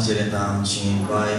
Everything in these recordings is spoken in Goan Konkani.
माचयेर येता आमची बाय.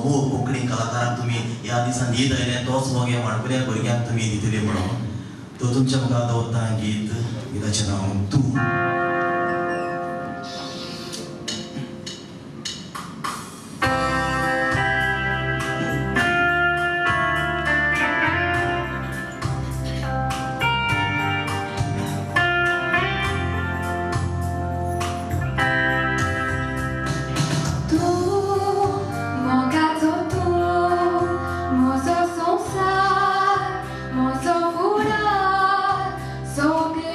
कोंकणी कलाकारांक तुमी ह्या दिसान गीत आयलें तोच मोग ह्या माणकुल्या भुरग्यांक तुमी दितली म्हणून तो तुमच्या मुखार दवरता गीत. गीताचें नांव तूं. So good.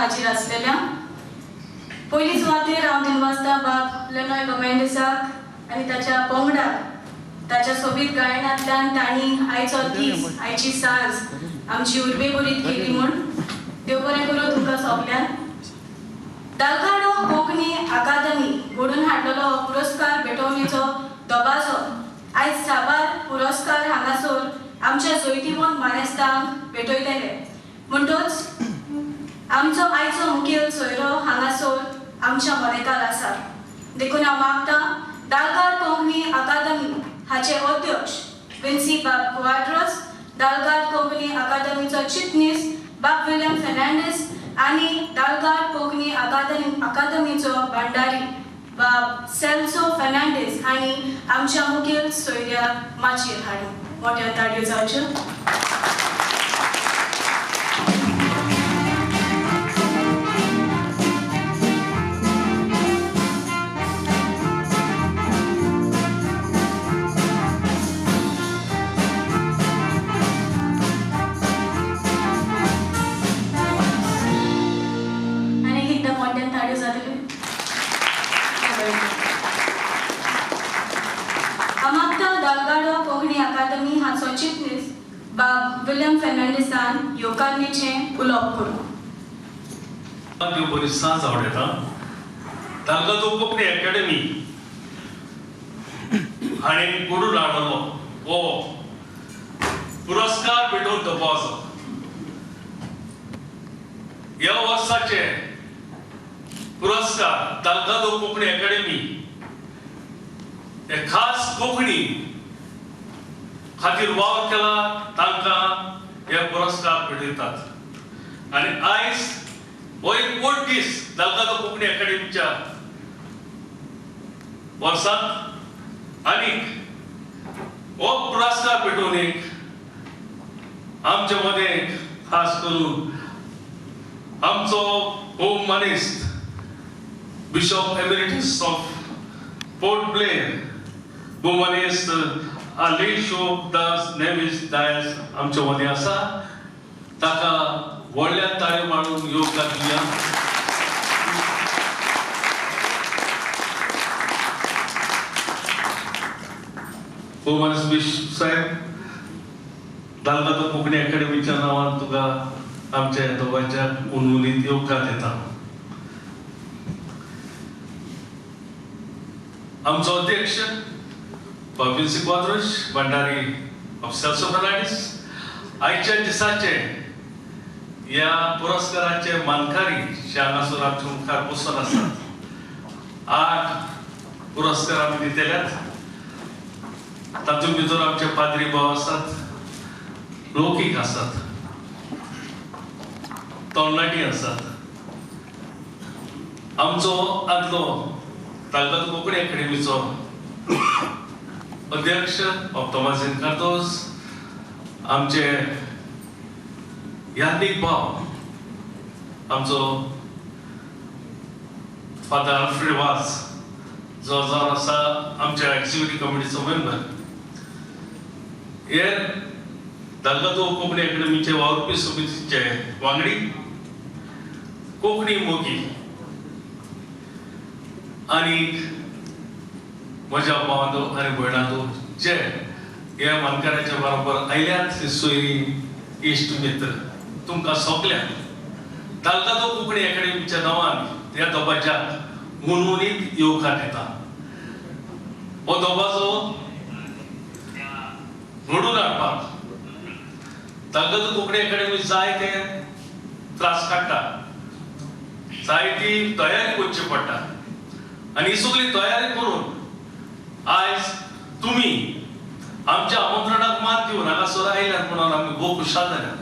हाजीर आसलेल्या पयली सुवातेर हांव दिनवासता बाब लेनॉय गोमेंडीसाक आनी ताच्या पंगडाक. ताच्या सोबीत गायनांतल्यान तांणी आयचो दीस, आयची साज आमची उर्बेभरीत केली म्हूण देव बरें करूं तुमकां सगल्यांक. दालगाडो कोंकणी अकादमी घडोवन हाडलेलो हो पुरस्कार भेटवणेचो दबाजो आयज साबार पुरस्कार हांगासर आमच्या जैतिवंत मानेस्तांक भेटयतले. म्हणटच आमचो आयचो मुखेल सोयरो हांगासर आमच्या मदेकार आसा. देखून हांव मागता दालगाड कोंकणी अकादमी हाचे अध्यक्ष विन्सी बाब कुवाड्रोस, दालगाड कोंकणी अकादमीचो चिटणीस बाब विल्यम फेर्नांडीस आनी दालगाड कोंकणी अकादमीचो भांडारी बाब सेल्सो फेर्नांडीस हांणी आमच्या मुखेल सोयऱ्याक माचयेर हाडूं. मोट्या ताळयो जावच्यो. आनी एकदां मोट्यान ताळयो जातल्यो. अमागता दालगाडो कोंकणी अकादमी हाचो चिटणीस बाब विल्यम फेर्नांडीसान येवकारणेचें उलोवप करूं. देव बरी सांज आवडटा. दालगादो कोंकणी अकॅडमी हाणें घडोवन हाडलो हो पुरस्कार भेटोवन दबाजो. ह्या वर्साचे पुरस्कार दालगादो कोंकणी अकॅडमी हे खास कोंकणी खातीर वावर केला तांकां हे पुरस्कार भेटयतात. आनी आयज हो एक व्हड दीस दालगादो कोंकणी अकॅडमीच्या वर्सांत आनीक हो पुरस्कार भेटोवन एक आमचे मदें खास करून आमचो होम मानेस्त bishop emeritus of Port Blair भोवमानेस्त आलेशो दास नेवीस डायस आमचे मदें आसा. ताका व्हडल्या ताळयो मारून येवकार दिया. भोवमानेस्त बिशप साहेब, दालगादो कोंकणी अकॅडमीच्या नांवान तुका आमच्या दोगांच्या उनउनीत येवकार दिता. आमचो अध्यक्ष बाब विन्सी क्वाद्रोस भांडारी ऑफ सेल्सो फेर्नांडीस आयच्या दिसाचे ह्या पुरस्काराचे मानकारी जे हांगासर आमच्या मुखार बसून आसात. 8 पुरस्कार आमी दितल्यात. तातूंत भितर आमचे पाद्री भाव आसात, लौकीक आसात, तरणाटी आसात. आमचो आदलो तालगादो कोंकणी अकॅडमीचो अध्यक्ष बाब तोमाझीन कार्दोज, आमचे यादीक भाव आमचो फादर अल्फ्रेड वाज जो जावन आसा आमच्या एक्झिक्युटीव कमिटीचो मेंबर, हे दालगादो कोंकणी अकॅडमीचे वावुरपी समितीचे वांगडी, कोंकणी मोगी आनी म्हज्या भावांनो आनी भयणांनो जे ह्या मानकाराच्या बरोबर आयल्यात सोयरी इश्ट मित्र तुमकां सगल्यांक दालगादो कोंकणी अकॅडमीच्या नांवान ह्या दबाज्याक हुनहुनीत येवकार दिता. हो दबाजो घडोवन हाडपाक दालगादो कोंकणी अकॅडमी जाय ते त्रास काडटा, जाय ती तयारी करची पडटा आनी ही सगळी तयारी करून आयज तुमी आमच्या आमंत्रणाक मान दिवन हांगासर आयल्यात म्हणून आमी भोव खुशाल जाल्यात.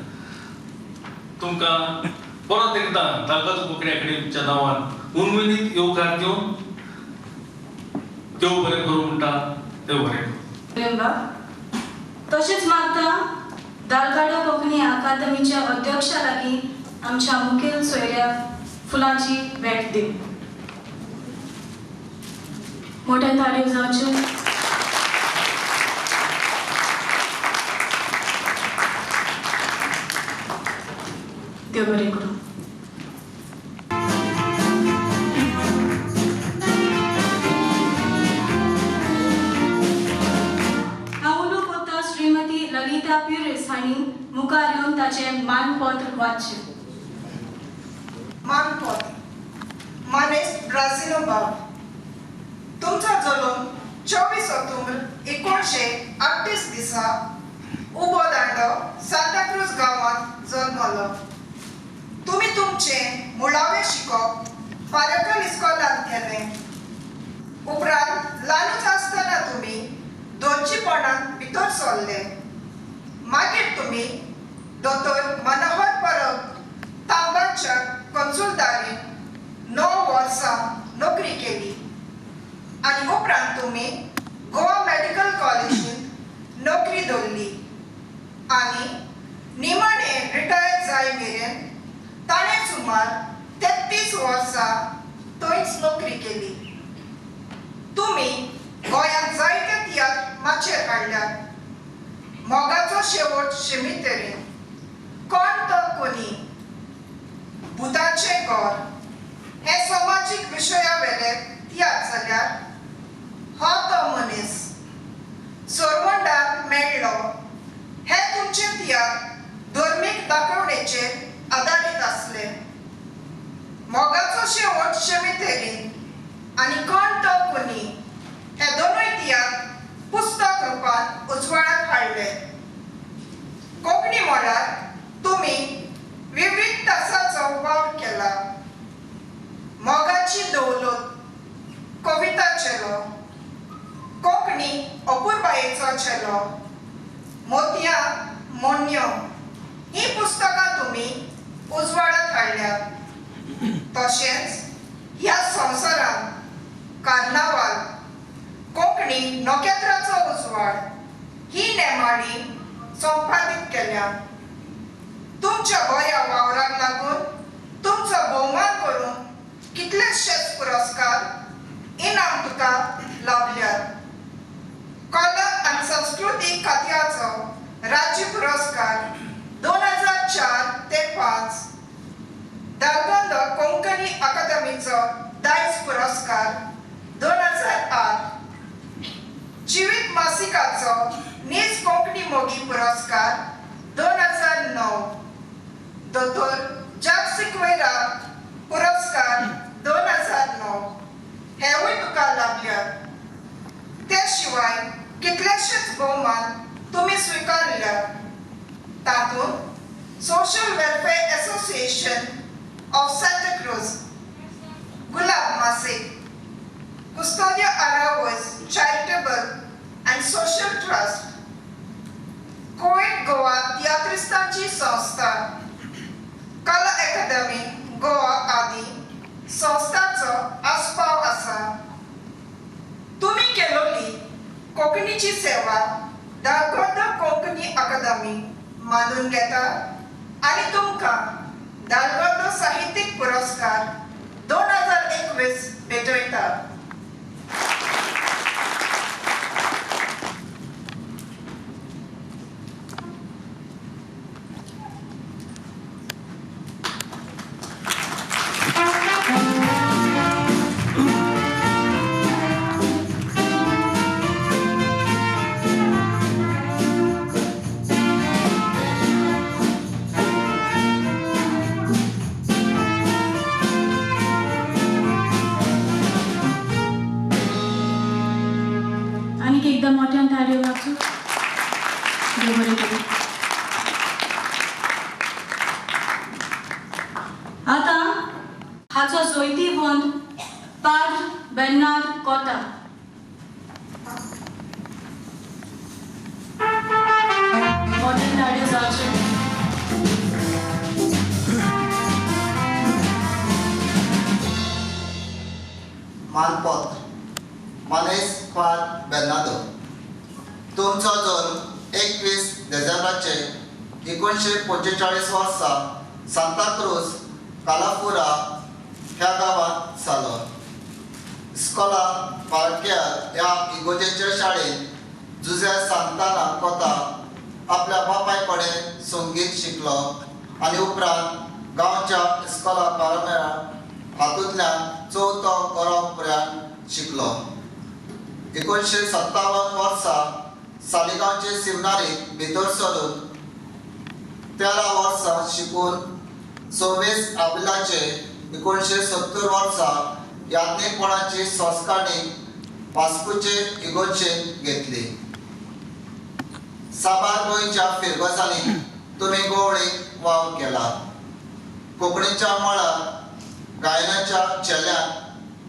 तुमकां परत एकदां दालगादो कोंकणी अकॅडमीच्या नांवान उनविनीत येवकार दिवन देव बरें करूं म्हणटा. देव बरें करूं. तशेंच मागता दालगाडो कोंकणी अकादमीच्या अध्यक्षा लागीं आमच्या मुखेल सोयऱ्याक फुलांची भेट दिवं. मोठ्या ताळयो जावच्यो. देव बरें करूं. सरिता पिरीस हांणी मुखार येवन ताचें मानपत्र वाचचें. मानपत्र. मानेस्त ब्राझिलो बाब, तुमचो जल्म 24 ऑक्टोबर 1938 दिसा उबो दांडो सांताक्रूज गांवांत जल्मलो. तुमी तुमचें मुळावें शिकप पारकल इस्कॉलांत केलें. उपरांत ल्हानूच आसतना तुमी दोनशीपणांत भितर सरले. मागीर तुमी दोतोर मनोहर परब तांबाच्या कन्सुलदारीन 9 वर्सां नोकरी केली आनी उपरांत तुमी गोवा मेडिकल कॉलेजींत नोकरी दवरली आनी निमाणें रिटायर जाय मेरेन ताणें सुमार 33 वर्सां थंयच नोकरी केली. तुमी गोंयांत जायते तियात्र माचयेर हाडल्यात. मोगाचो शेवट शिमितेरीन, कोण तो कोनी, भुताचें घर हे समाजीक विशया वेले तियात्र जाल्यार हो तो मनीस, सोरवंडाक मेळ्ळो हे तुमचे तियात्र धर्मीक दाखोवणेचेर आदारीत आसले. मोगाचो शेवट शिमितेरीन आनी कोण तो कोनी हे दोनूय तियात्र पुस्तक रुपान उजवाडाक हाडले. कोंकणी मळार तुमी विविध तासाचो वावर केला. मोगाची दौलत कविता चेलो, कोंकणी अपुरबायेचो चेलो, मोतयां मोन्यो ही पुस्तकां तुमी उजवाडाक हाडल्यात. तशेंच ह्या संवसारांत कार्नावाल, कोंकणी नखेत्राचो उजवाड ही नेमाळी संपादीत केल्या. तुमच्या बऱ्या वावराक लागून तुमचो भोवमान करून कितलेशेच पुरस्कार इनाम तुका लाभल्यात. कला आनी संस्कृती खात्याचो राज्य पुरस्कार 2004 ते 5, दालगंध कोंकणी अकादमीचो दायज पुरस्कार 2008, जिवीत मासिकाचो नीज कोंकणी मोगी पुरस्कार 2009, दोतोर जाक सिक्वेरा पुरस्कार 2009 हेवूय तुका लाभल्यात. ते शिवाय कितलेशेच भोवमान तुमी स्विकारल्यात. तातूंत social welfare association of Santa Cruz, Gulab मासिक, Custodio Araujo charitable and social trust, Kuwait Goa तियात्रिस्तांची संस्था, कला अकादमी गोवा आदी संस्थांचो आस्पाव आसा. तुमी केलोली कोंकणीची सेवा दालगोंद कोंकणी अकादमी मानून घेता आनी तुमकां दालगोंद साहित्यीक पुरस्कार 2021 भेटयता. आनीक एकदां मोठ्यान ताळयो मारच्यो. देव बरें करूं. आतां हाचो जैतिवंत पाद्र बेर्नाद कोता. मोठ्यान ताळयो जावच्यो. मानपत्र. मानेस्त फादर बेर्नादो, तुमचो जल्म 21 डिसेंबराचे 1945 वर्सा सांताक्रूज कालापुरा ह्या गांवांत जालो. इस्कोला पारक्याल ह्या इगोजेच्या शाळेंत जुझे सांताना कोता आपल्या बापाय कडेन संगीत शिकलो आनी उपरांत गांवच्या इस्कोला पारामेरा हातूंतल्यान चवथो गरो पर्यंत शिकलो. 1957 वर्सा सालिगांवचे सिमनारीत भितर सरून 13 वर्सां शिकून 26 एप्रिलाचे 1970 वर्सा याज्ञिकपणाची संस्कारणी वास्कोचे इगर्जेंत घेतली. साबार गोंयच्या फिरगजांनी तुमी गोवळीक वावर केला. कोंकणीच्या मळार गायनाच्या चेल्यांक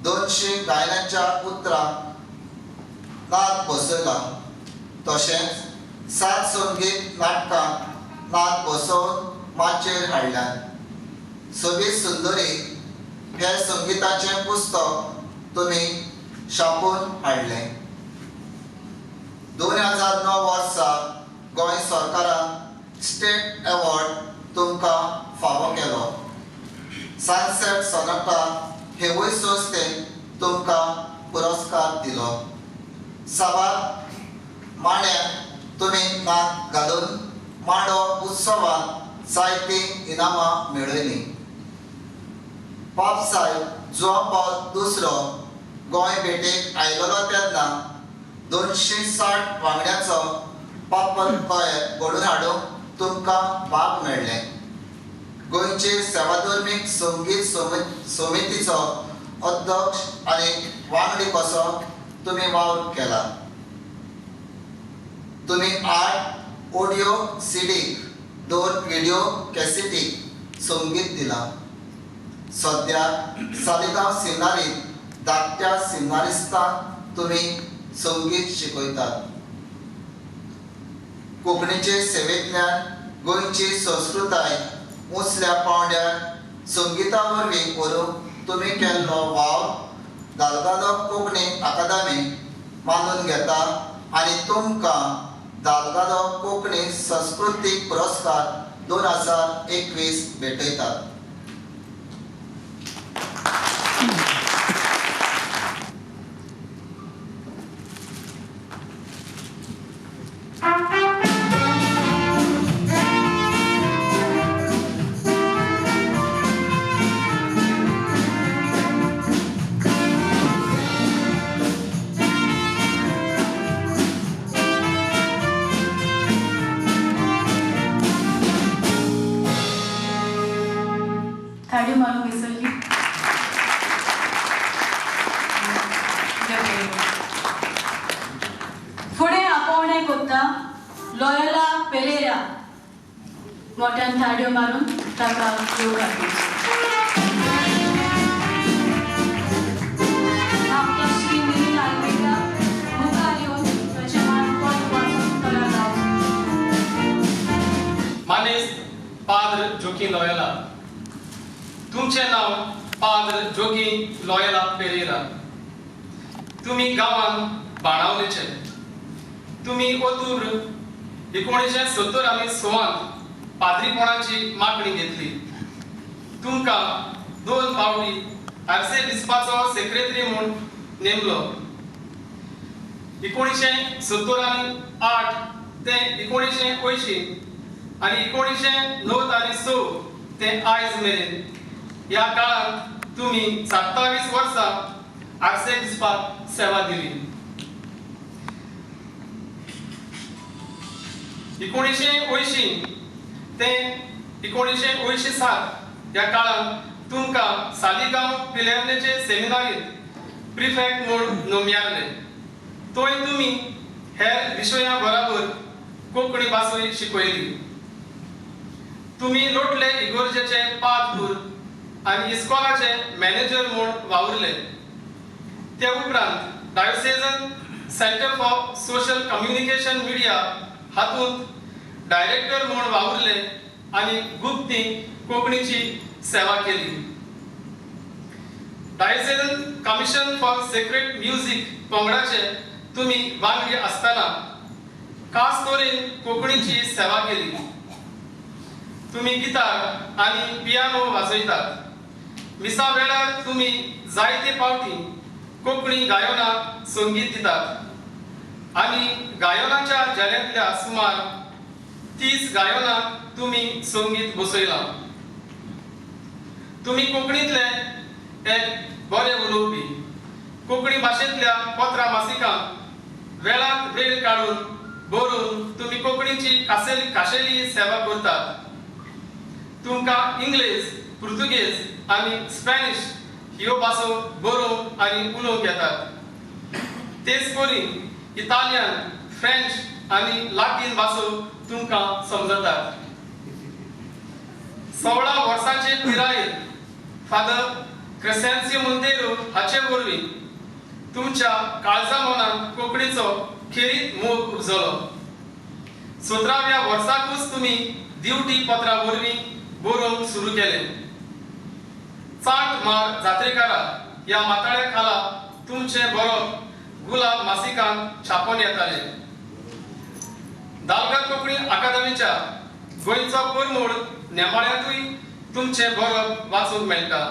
200 गायनाच्या उतरांक नाद बसयला, तशेंच 7 संगीत नाटकांक नाद बसोवन माचयेर हाडल्यात. सोबीत सुंदरी हे संगीताचें पुस्तक तुमी छापून हाडलें. 2009 वर्सा गोंय सरकारान स्टेट एवॉर्ड तुमकां फावो केलो. सनसेट सोनाटा हेवूय संस्थेन तुमकां पुरस्कार दिलो. साबार मांड्यांक तुमी नाक घालून मांडो उत्सवांत जायतीं इनामां मेळयलीं. पाप साहेब जुआंव पावल दुसरो गोंय भेटेक आयलेलो तेन्ना 260 वांगड्याचो पापल कॉयर घडोवन हाडूंक तुमकां भाग मेळ्ळें. गोंयचे सेवाधर्मीक संगीत समितीचो अध्यक्ष आनी वांगडी कसो तुमी वावर केला. तुमी 8 ऑडियो सीडीक 2 व्हिडियो कॅसेटीक संगीत दिलां. सद्या सालिगांव सिमनारीत धाकट्या सिमनारिस्तांक तुमी संगीत शिकयतात. कोंकणीचे सेवेंतल्यान गोंयची संस्कृताय उंचल्या पांवड्यार संगीता वरवीं व्हरूंक तुमी केल्लो वावर दाल्गादो कोंकणी अकादमी मानून घेता आनी तुमकां दाल्गादो कोंकणी संस्कृतीक पुरस्कार 2021 भेटयतात. थाळी मारून विसरली. फुडें आपोवणें कोत्ता लॉयला पेरेरा. मोठ्यान थाळयो मारून ताका येवकार दिवचो. श्री मिलिंद आल्मेदा मुखार येवन ताचें मानपत्र वाचून तयार रावचें. मानेस्त पाद्र जोकी लॉयला, तुमचें नांव पाद्र जोगी लॉयला पेरेरा. तुमी गांवांत बाणावलेचे. तुमी ओतूर 1970 आनी 6 पाद्रीपणाची मागणी घेतली. तुमकां 2 फावटी आर्सेबिस्पाचो सेक्रेटरी म्हूण नेमलो. 1978 ते 1980 आनी 1909 आनी 6 ते आयज मेरेन ह्या काळांत तुमी 27 वर्सां आर्सेबिस्पाक सेवा दिली. 1980 ते 1987 ह्या काळांत तुमकां सालिगांव पिलेर्नेचे सेमिनारींत प्रिफेक्ट म्हूण नोमयारले. थंय तुमी हेर विशयां बराबर कोंकणी भासूय शिकयली. तुमी लोटले इगोर्जेचे पादकूर आनी इस्कॉलाचे मॅनेजर म्हूण वावुरले. ते उपरांत diocesan centre for social communication media हातूंत डायरेक्टर म्हूण वावुरले आनी गुप्ती कोंकणीची सेवा केली. Diocesan commission for sacred music पंगडाचे तुमी वांगडी आसतना खास तरेन कोंकणीची सेवा केली. तुमी गितार आनी पियानो वाजयतात. मिसा वेळार तुमी जायते फावटी कोंकणी गायनाक संगीत दितात आनी गायनाच्या जाल्यांतल्या सुमार 30 गायनाक तुमी संगीत बसयलां. तुमी कोंकणींतले एक बरे उलोवपी. कोंकणी भाशेंतल्या पत्रां मासिकांक वेळांत वेळ काडून बरोवन तुमी कोंकणीची खाशेली सेवा करतात. तुमकां इंग्लीश, पुर्तुगेज आनी स्पॅनिश ह्यो भासो बरोवंक आनी उलोवंक येतात. तेच परी इटालियन, फ्रेंच आनी लातीन भासो तुमकां समजतात. 16 वर्सांचे पिरायेर फादर क्रिसेन्सियो मोंतेरो हाचे वरवीं तुमच्या काळजा मनांत कोंकणीचो खेरीत मोग उपजलो. 17व्या वर्साकूच तुमी दिवटी पत्रा वरवीं बरोवंक सुरू केलें. चाट मार जात्रेकारा ह्या माताळ्या खाला तुमचें बरोवप गुलाब मासिकांत छापून येतालें. दालगाद कोंकणी अकादमीच्या गोंयचो परमळ नेमाळ्यांतूय तुमचें बरोवप वाचूंक मेळटा.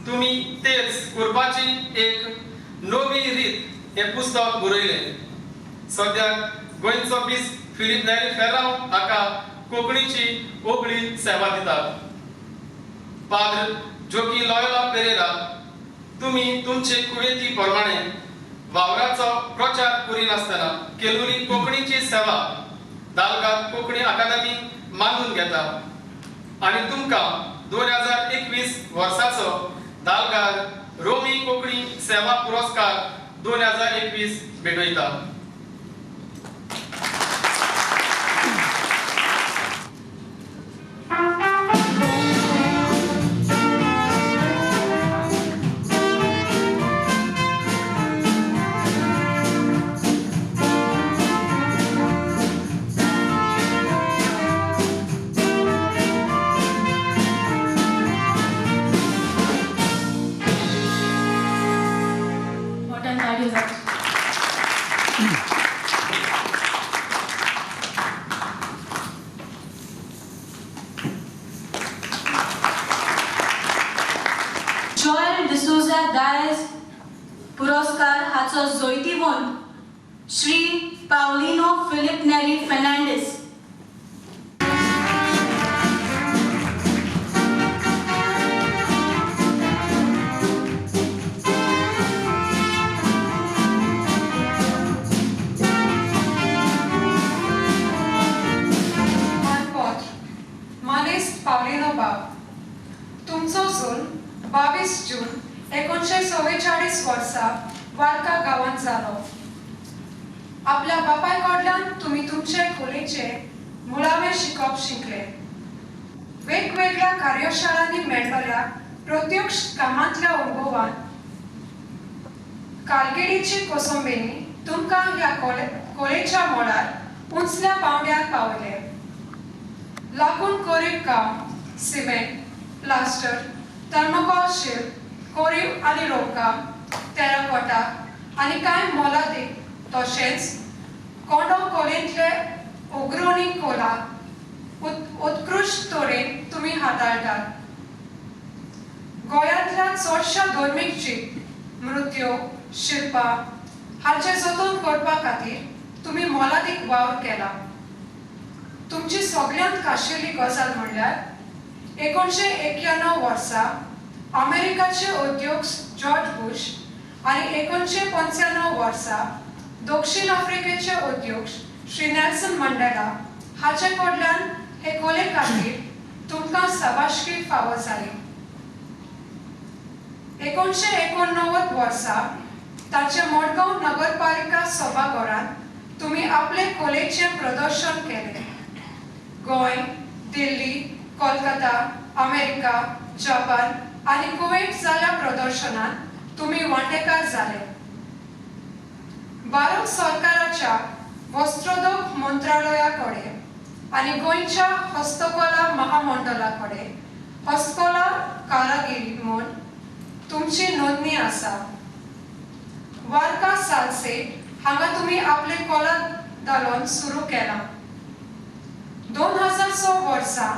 तुमी तेच करपाची एक नवी रीत हें पुस्तक बरयलें. सद्याक गोंयचो बीस फिलीप नेरी फेरांव हाका कोंकणीची ओगळी सेवा दितात. पाद्र जोकी लॉयोला पेरेरा, तुमी तुमचे कुवेती प्रमाणे वावराचो प्रचार करिनासतना केल्ली कोंकणीची सेवा दालगाद कोंकणी अकादमी मानून घेता आनी तुमकां 2021 वर्साचो दालगाद रोमी कोंकणी सेवा पुरस्कार 2021 भेटयता. जॉयल डिसोजा डायस पुरस्कार हाचो जैतिवंत श्री पावलिनो फिलीप नेरी फेर्नांडीस. मानपत्र मानेस्त पावलिनो बाब, तुमचो जल्म 22 जून 1944 वर्सा वार्का गांवांत जालो. आपल्या बापाय कडल्यान तुमी तुमचे खोलेचे मुळावें शिकप शिकले. वेगवेगळ्या कार्यशाळांनी मेळटल्या प्रत्यक्ष कामांतल्या अनुभवान कालगिरीची कोसंबेनी तुमकां ह्या कोलेच्या मळार उंचल्या पांवड्यार पावयले. लाकूड कोरीव काम, सिमेंट, प्लास्टर, थर्मोकॉल शिल्प, कोरीव आनी रोपकाम, टेराकोटा आनी कांय मोलादीक तशेंच कोंडो कोलेंतले अग्रणी कोला उत्कृश्ट तरेन तुमी हाताळटात. गोंयांतल्या चडश्या धर्मीक चित्र, मृत्यो, शिल्पां हांचें जतन करपा खातीर तुमी मोलादीक वावर केला. तुमची सगळ्यांत खाशेली गजाल म्हणल्यार 1991 वर्सा अमेरिकाचे अध्यक्ष जॉर्ज बुश आनी 1995 वर्सा दक्षिण आफ्रिकेचे अध्यक्ष श्री नेल्सन मंडेला हाचे कडल्यान हे कोले खातीर तुमकां शाबासकी फावो जाली. 1989 वर्सा ताचे मडगांव नगरपालिका सभाघरांत तुमी आपले कोलेचें प्रदर्शन केलें. गोंय, दिल्ली, कोलकाता, अमेरिका, जपान आनी कुवेट जाल्या प्रदर्शनांत तुमी वांटेकार जाले. भारत सरकाराच्या वस्त्रोद्योग मंत्रालया कडेन आनी गोंयच्या हस्तकला महामंडळा कडेन हस्तकला कारागिरी म्हूण तुमची नोंदणी आसा. वार्का सालसेट हांगा तुमी आपले कला दालन सुरू केलां. 2006 वर्सा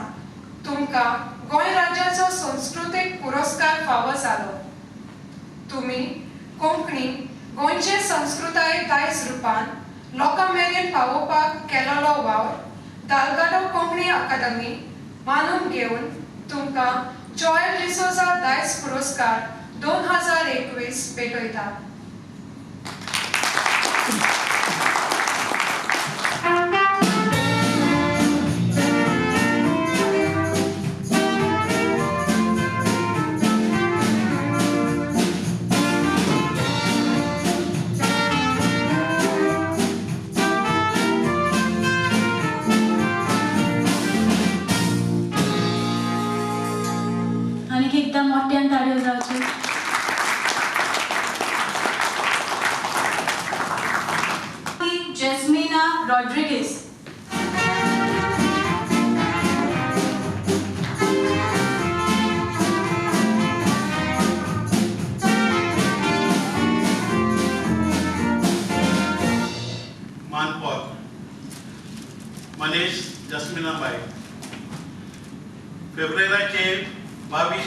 तुमकां गोंय राज्याचो संस्कृतीक पुरस्कार फावो जालो. तुमी कोंकणी गोंयचे संस्कृताय दायज रुपान लोकां मेरेन पावोवपाक केलोलो वावर दालगाडो कोंकणी अकादमी मानून घेवन तुमकां जॉयल डिसोजा दायज पुरस्कार 2021 भेटयता. मनीष जस्मिनाबाई फेब्रुवारीचे 22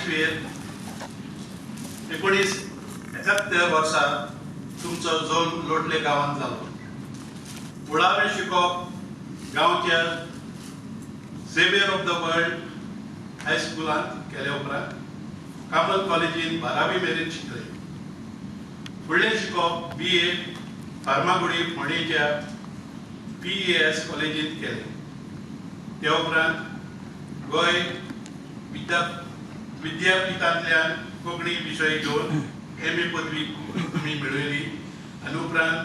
1971 वर्सा तुमचो जल्म लोटले गांवांत जालो. मुळावें शिकप गांवच्या सेवियर ऑफ the world हायस्कुलांत केले उपरांत कामल कॉलेजीन 12वी मेरेन शिकले. फुडलें शिकप BA Farmagudi फोंडेच्या PES कॉलेजींत केलें. ते उपरांत गोंय विद्यापिठांतल्यान कोंकणी विशय घेवन MA पदवी तुमी मेळयली आनी उपरांत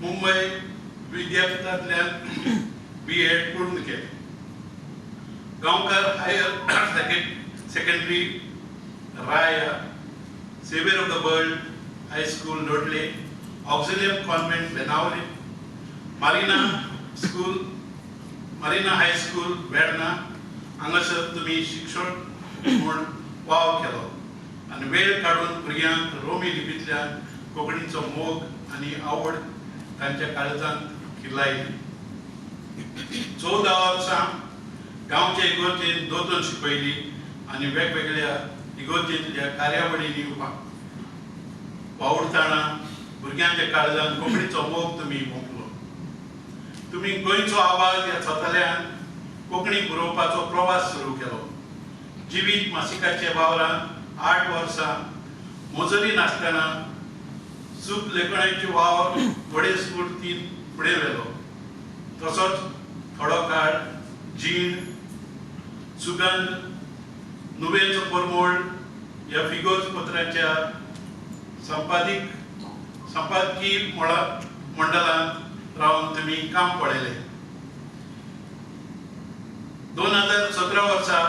मुंबय विद्यापिठांतल्यान BEd पूर्ण केलें. Gaonkar higher secondary Raya, Saviour of the World high school Lotli, Auxilium convent Benaulim, Marina high school Verna हांगासर तुमी शिक्षक म्हूण वावर केलो आनी वेळ काडून भुरग्यांक रोमी लिपींतल्यान कोंकणीचो मोग आनी आवड तांच्या काळजांत किल्लायली. 14 वर्सां गांवचे इगोर्जेन दोतोन शिकयली आनी वेगवेगळ्या इगोर्जेंतल्या कार्यावळींनी वावुरतना भुरग्यांच्या काळजान कोंकणीचो मोग तुमी मोखलो. तुमी गोंयचो आवाज ह्या स्वताल्यान कोंकणी बरोवपाचो प्रवास सुरू केलो. जिवीत मासिकाच्या वावरान 8 वर्सां मोजरी नासतना सूप लेखणाची वावर व्हडे स्फूर्तीन फुडें व्हेलो. तसोच थोडो काळ जीण, सुगंध, नुवेचो परमळ ह्या फिगोर्ज पत्राच्या संपादकी मंडळांत रावन तुमी काम पळयलें. 2017 वर्सा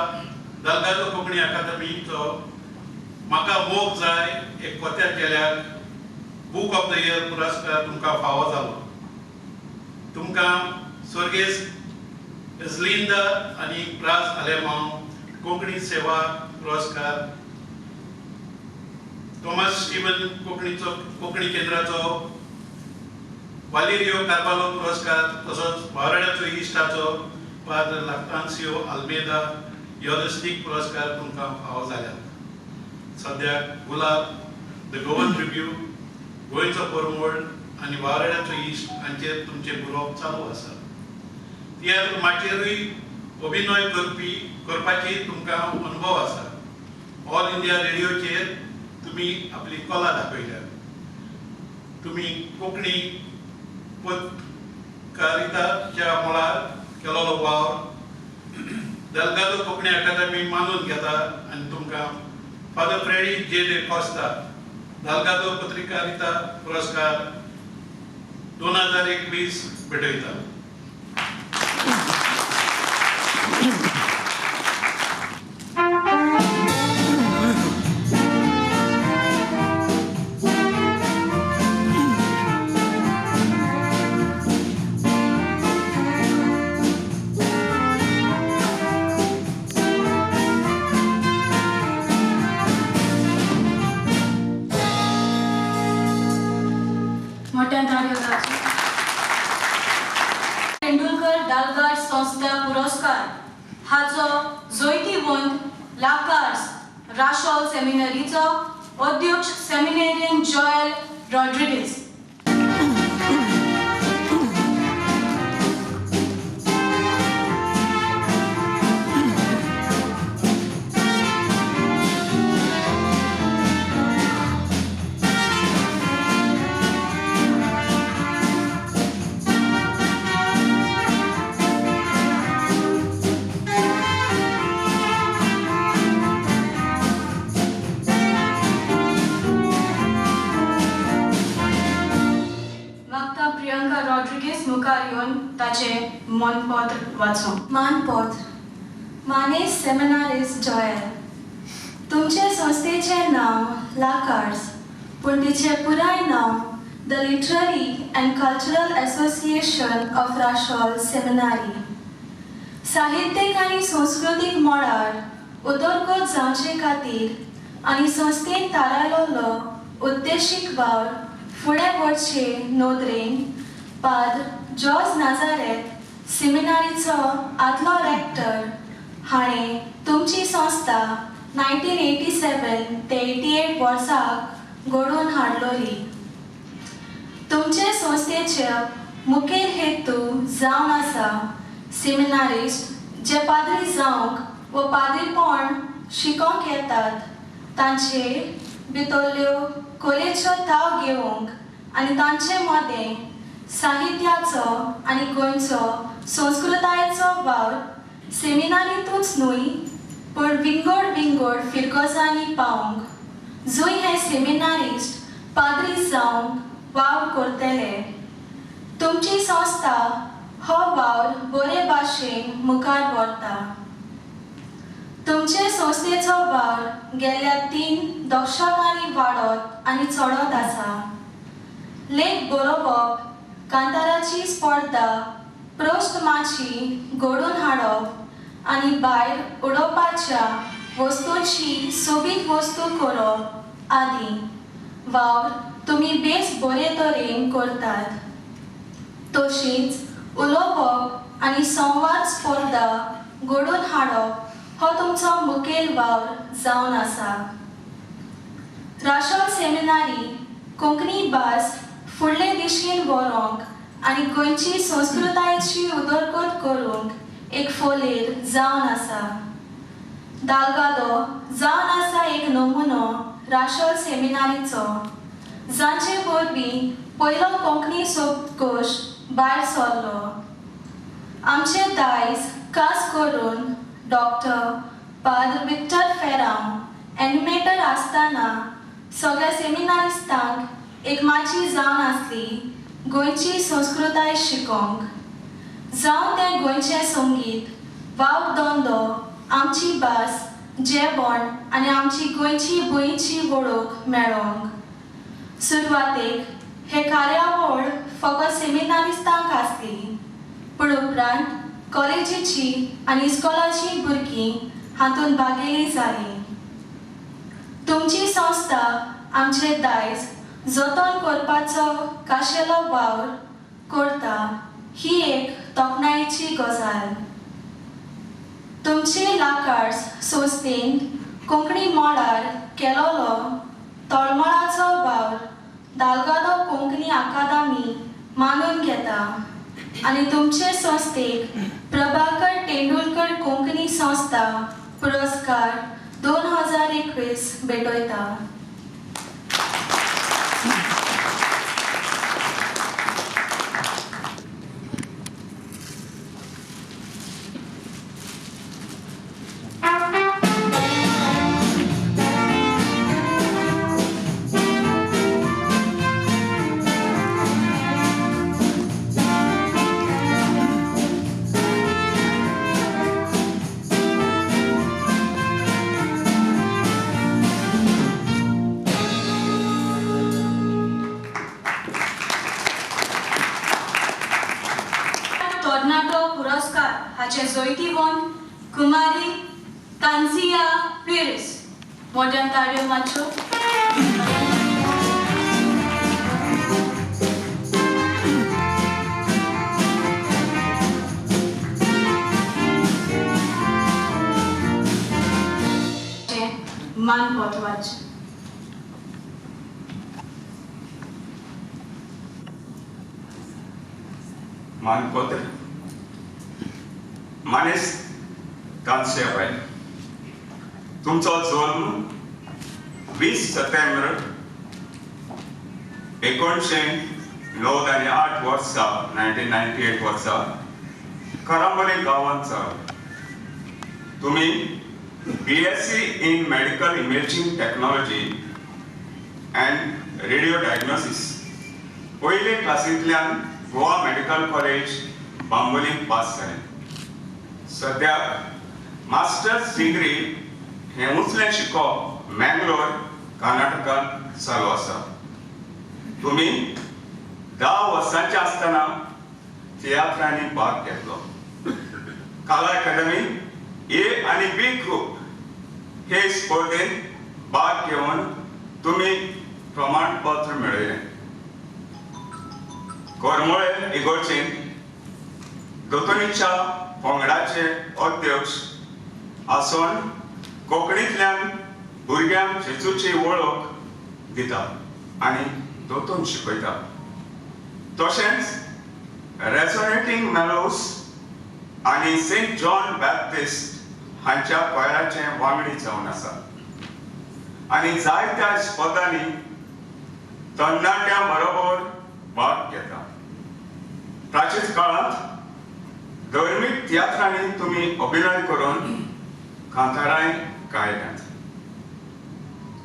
दाल्गादो कोंकणी अकादमीचो म्हाका मोग जाय एक कोत्या केल्यार बूक ऑफ the year पुरस्कार तुमकां फावो जालो. तुमकां स्वर्गेस्त एजलिंदा आनी ब्रास आलेमांव कोंकणी सेवा पुरस्कार, थॉमस स्टीवन कोंकणी केंद्राचो वालेरियो कार्बालो पुरस्कार, तसोच वावराड्याचो इश्टाचो पाद्र लाक्तान्सियो आल्मेदा योदस्तीक पुरस्कार तुमकां फावो जाल्यात. सद्याक गुलाब, the Goan review, गोंयचो परमळ आनी वावराड्याचो इश्ट हांचेर तुमचें बरोवप चालू आसा. तियात्र माचयेरूय अभिनय करपाची तुमकां अनुभव आसा. ऑल इंडिया रेडियोचेर तुमी आपली कला दाखयल्या. तुमी कोंकणी पत्रकारिताच्या मळार केलोलो वावर दाल्गादो कोंकणी अकादमी मानून घेता आनी तुमकां फादर फ्रेडी जे दे कॉस्ता दाल्गादो पत्रकारिता पुरस्कार 2021 भेटयता. मोठ्यान ताळयो जावच्यो. तेंडुलकर दाल्गाद संस्था पुरस्कार हाचो जैतिवंत लाकार्स राशोल सेमिनरीचो अध्यक्ष सेमिनेरियन जॉयल रॉड्रिगीस. प्रियंका रॉड्रिगीस मुखार येवन ताचें मनपत्र वाचूं. मानपत्र मानेस सेमिनारिस्ट जॉयल, तुमचे संस्थेचें नांव लाकार्स, पूण तिचें पुराय नांव the literary and cultural association of Rachol seminary. साहित्यीक आनी संस्कृतीक मळार उदरगत जावचे खातीर आनी संस्थेन थारायलोलो उद्देशीक वावर फुडें व्हरचे नदरेन पाद्र जॉर्ज नाजारेत सेमिनारीचो आदलो रेक्टर हाणें तुमची संस्था 1987 ते 88 वर्साक घडोवन हाडलोली. तुमचे संस्थेचे मुखेल हेतू जावन आसा सेमिनारिस्ट जे पाद्री जावंक व पाद्रीपण शिकोवंक येतात तांचे भितरल्यो कलेचो थाव घेवंक आनी तांचे मदें साहित्याचो आनी गोंयचो संस्कृतायेचो वावर सेमिनारींतूच न्हय पूण विंगड विंगड फिरगजांनी पावंक जंय हे सेमिनारिस्ट पाद्री जावंक वावर करतले. तुमची संस्था हो वावर बरे भाशेन मुखार व्हरता. तुमचे संस्थेचो वावर गेल्या 3 दशकांनी वाडत आनी चडत आसा. लेख बरोवप, कांताराची स्पर्धा, प्रश्न माची घडोवन हाडप आनी भायर उडोवपाच्या वस्तूंची सोबीत वस्तू करप आदी वावर तुमी बेस बरे तरेन करतात. तशीच उलोवप आनी संवाद स्पर्धा घडोवन हाडप हो तुमचो मुखेल वावर जावन आसा. राशोल सेमिनारी कोंकणी भास फुडले दिशेन व्हरूंक आनी गोंयची संस्कृतायेची उदरगत करूंक एक फोलेर जावन आसा. दालगादो जावन आसा एक नमुनो राशोल सेमिनारीचो, जांचे वरवीं पयलो कोंकणी शब्दकोश भायर सरलो. आमचे दायज खास करून डॉक्टर पाद्र विक्टर फेरांव एनिमेटर आसतना सगळ्या सेमिनारिस्तांक एक माची जावन आसली गोंयची संस्कृताय शिकोवंक. जावं तें गोंयचें संगीत, वावर धंदो, आमची भास, जेवण आनी आमची गोंयची भुंयची वळख मेळोवंक. सुरवातेक हे कार्यावळ फकत सेमिनारिस्तांक आसली, पूण उपरांत कॉलेजीची आनी इस्कॉलाची भुरगीं हातूंत भागेली जालीं. तुमची संस्था आमचें दायज जतन करपाचो खाशेलो वावर करता ही एक तोखणायेची गजाल. तुमचे लाकार्स संस्थेन कोंकणी मळार केलोलो तळमळाचो वावर दालगादो कोंकणी अकादमी मानून घेता आनी तुमचे संस्थेक प्रभाकर तेंडुलकर कोंकणी संस्था पुरस्कार 2021 भेटयता. जैतिवंत कुमारी तांजिया पिरिस मोठ्यान ताळयो मारच्यो. मान पत्वाचें. मानपत्र मानेस तानसियाबाई, तुमचो जल्म 20 सप्टेंबर 1998 वर्सा 1998 वर्सा करांबोली गांवांत जालो. तुमी BSc in medical imaging technology and radio diagnosis पयले क्लासींतल्यान Goa medical college Bambolim pass जाले. सद्याक मास्टर्स डिग्री हें उंचलें शिकप मँगलोर कर्नाटकांत चालू आसा. तुमी 10 वर्सांचे आसतना तियात्रांनी भाग घेतलो. कला अकादमी ए आनी बी ग्रुप हे स्पर्धेंत भाग घेवन तुमी प्रमाणपत्र मेळयलें. करमळे इगर्जेंत दोतोनीच्या पंगडाचे अध्यक्ष आसून कोंकणींतल्यान भुरग्यांक जेजूची वळख दिता आनी दोतोन शिकयता. तशेंच रेझोनेटींग मेलोस आनी सेंट जॉन बॅप्टिस्ट हांच्या क्वायराचे वांगडी जावन आसा आनी जायत्या स्पर्धांनी तरणाट्यां बरोबर भाग घेता. प्राचीन काळांत धर्मीक तियात्रांनी तुमी अभिनय करून कांतारांय गायल्यांत.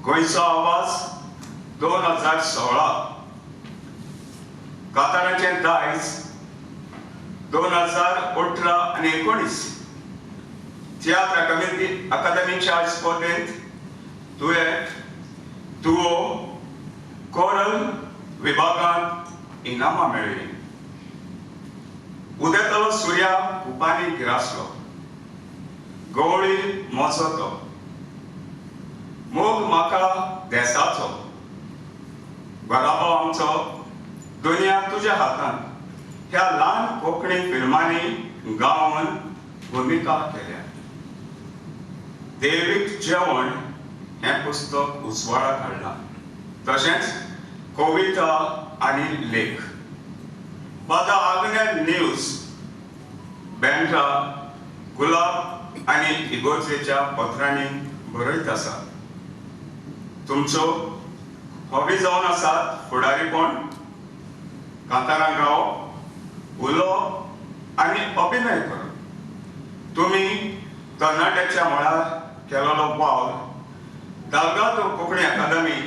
गोंयचो आवाज 2016, कांतारांचें दायज 2018 आनी 19 तियात्र अकादमीच्या स्पर्धेंत दुयेट, दुओ, कोरल विभागांत इनामां मेळ्ळीं. उदेतलो सुर्या कुपांनी गिरासलो, गवळी म्हजो तो, मोग म्हाका देसाचो, घराबो आमचो, दुनिया तुज्या हातान ह्या ल्हान कोंकणी फिल्मांनी गावन भुमिका केल्या. देवीक जेवण हें पुस्तक उजवाडाक हाडलां, तशेंच कविता आनी लेख. बादा आग्नेल न्यूज, बँड्रा, गुलाब आनी इगोर्जेच्या पत्रांनी बरयत आसा. तुमचो हॉबी जावन आसात फुडारीपण, कांतारां गावप, उलोवप आनी अभिनय करप. तुमी तरणाट्याच्या मळार केलेलो वावर दाल्गादो कोंकणी अकादमी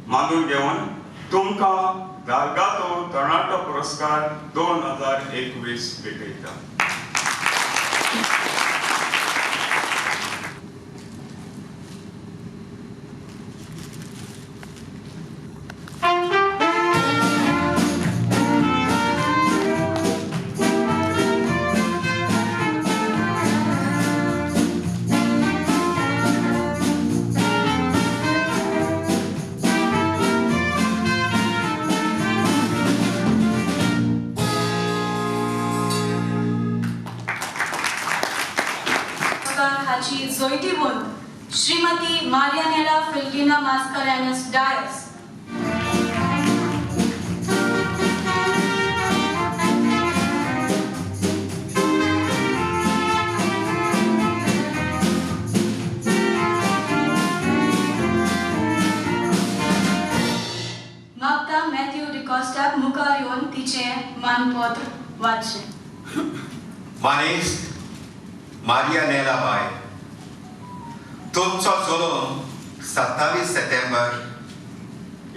मानून घेवन तुमकां दाल्गादो तरणाटो पुरस्कार 2021 भेटयता. जयतिवंत श्रीमती मारियानेला फिल्गिना मास्करेन्हस डायस. मागता मॅथ्यू डिकॉस्टाक मुखार येवन तिचें मानपत्र वाचचें. मानेस्त मारियानेला बाय, तुमचो जल्म 27 सप्टेंबर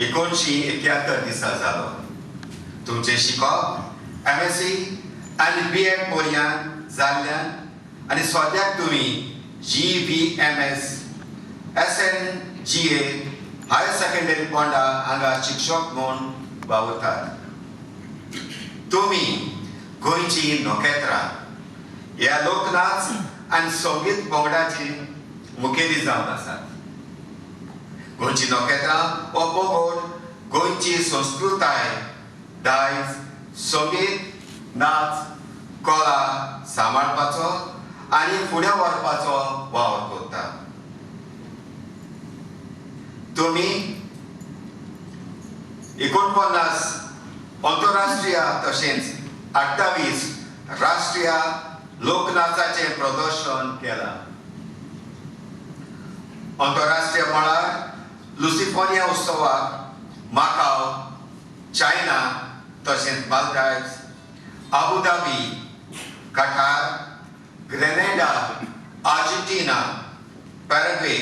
1971 दिसा जालो. तुमचें शिकप MSc आनी BEd पर्यंत जाल्ल्यान आनी सद्याक तुमी GVMS SNGA higher secondary Ponda हांगा शिक्षक म्हूण वावुरतात. तुमी गोंयची नखेत्रां ह्या लोकनाच आनी संगीत पंगडाची मुखेली जावन आसात. गोंयची नखेत्रां हो पंगड गोंयची संस्कृताय, दायज, संगीत, नाच, कला सांबाळपाचो आनी फुडें व्हरपाचो वावर करता. तुमी 49 अंतरराष्ट्रीय तशेंच 28 राष्ट्रीय लोकनाचाचें प्रदर्शन केलां. अंतरराष्ट्रीय मळार लुसिफोनिया उत्सवाक माकाव, चायना तशेंच Maldives, Abu Dhabi, Qatar, Grenada, Argentina, Paraguay,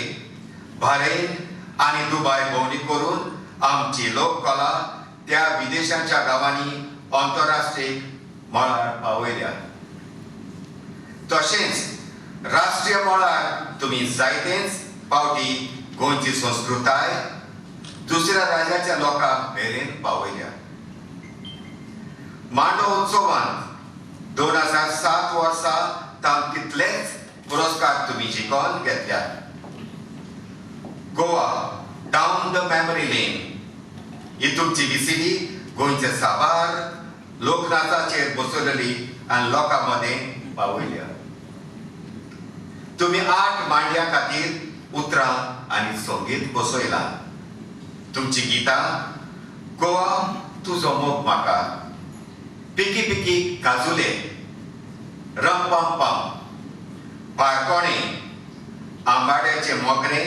Bahrain आनी दुबाय भोंवडी करून आमची लोककला त्या विदेशांच्या गांवांनी अंतरराष्ट्रीय मळार पावयल्या. तशेंच राष्ट्रीय मळार तुमी जायतेच पावटी गोंयची संस्कृताय दुसऱ्या राज्याच्या लोकांक मेरेन पावयल्या. मांडो उत्सवांत 2007 वर्सा तांक कितलेच पुरस्कार तुमी जिखून घेतल्यात. Goa down the memory lane ही तुमची VCD गोंयचे साबार लोकनाचाचेर बसवलेली आनी लोकां मदें पावयल्या. तुमी 8 मांडयां खातीर उतरां आनी संगीत बसयलां. तुमची गितां गोवा तुजो मोग म्हाका, पिकी पिकी काजुले, रम पम पम, बारकोणे, आंबाड्याचे मोगरे,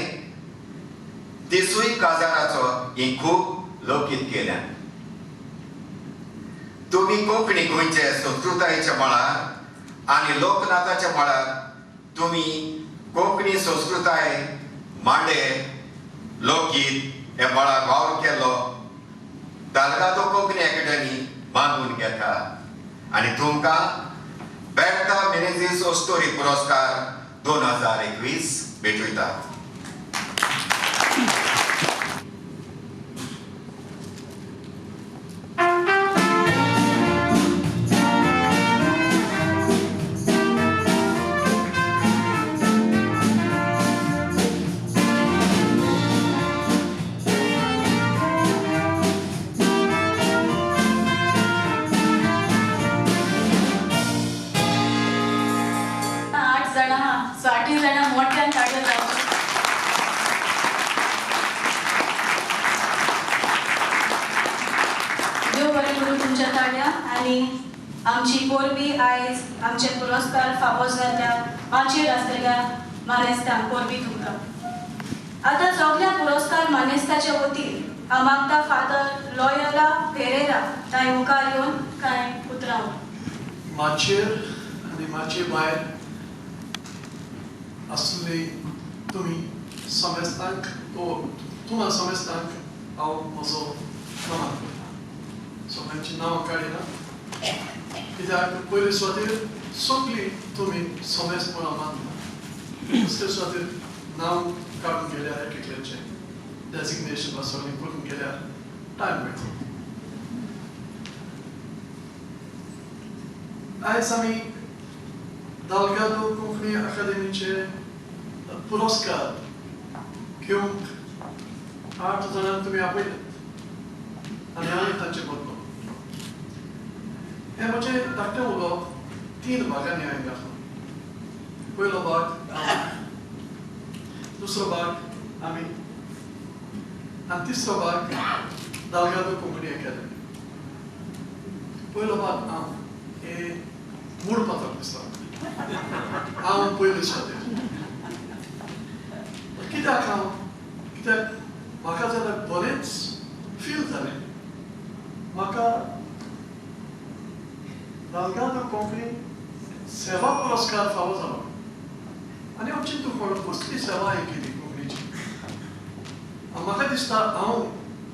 दिसूय काजाराचो ही खूब लोकगीत केल्यात. तुमी कोंकणी गोंयचे संस्कृतायेच्या मळार आनी लोकनाथाच्या मळार तुमी कोंकणी संस्कृताय मांडे लोकगीत हे मळार वावर केलो दाल्गादो कोंकणी अकॅडमी मानून घेता आनी तुमकां बेर्ता मिनेझीस ओस्तोरी पुरस्कार 2021 भेटयता. आमची पोरबी आयज आमचे पुरस्कार फावो जाल्ल्या माचयेर आसलेल्या मानेस्तांक पोरबी तुमकां. आतां सगल्या पुरस्कार मानेस्ताचे वतीन हांव मागता फादर लॉयला फेरेरा तांय मुखार येवन कांय उतरां. माचयेर आनी माचये भायर आसले तुमी समेस्तांक तुमा समेस्तांक हांव म्हजो नमन करता. सगळ्यांची नांवां काडिना कित्याक पयले सुवातेर सगळीं तुमी समेस्त म्हणून मानता, दुसरे सुवातेर नांव काडून गेल्यार एक एकल्याचें डेजिग्नेशन वा सगळें करून गेल्यार टायम मेळटा. आयज आमी दाल्गादो कोंकणी अकादेमीचे पुरस्कार घेवंक 8 जाणांक तुमी आपयल्यात आनी हांवें तांचे बदलो. हें म्हजें धाकटें उलोवप 3 भागांनी हांवें घातलां. पयलो भाग हांव, दुसरो भाग आमी आनी तिसरो भाग दाल्गादो कोंकणी अकॅडमी. पयलो भाग हांव, हें मूळ पत्रक दिसता हांव पयले सुवातेर. कित्याक हांव? कित्याक म्हाका जाल्यार बरेंच फील जालें. म्हाका दाल्गादो कोंकणी सेवा पुरस्कार फावो जालो आनी हांव चिंतूंक पडलो कसली सेवा हांवें केली कोंकणीची. म्हाका दिसता हांव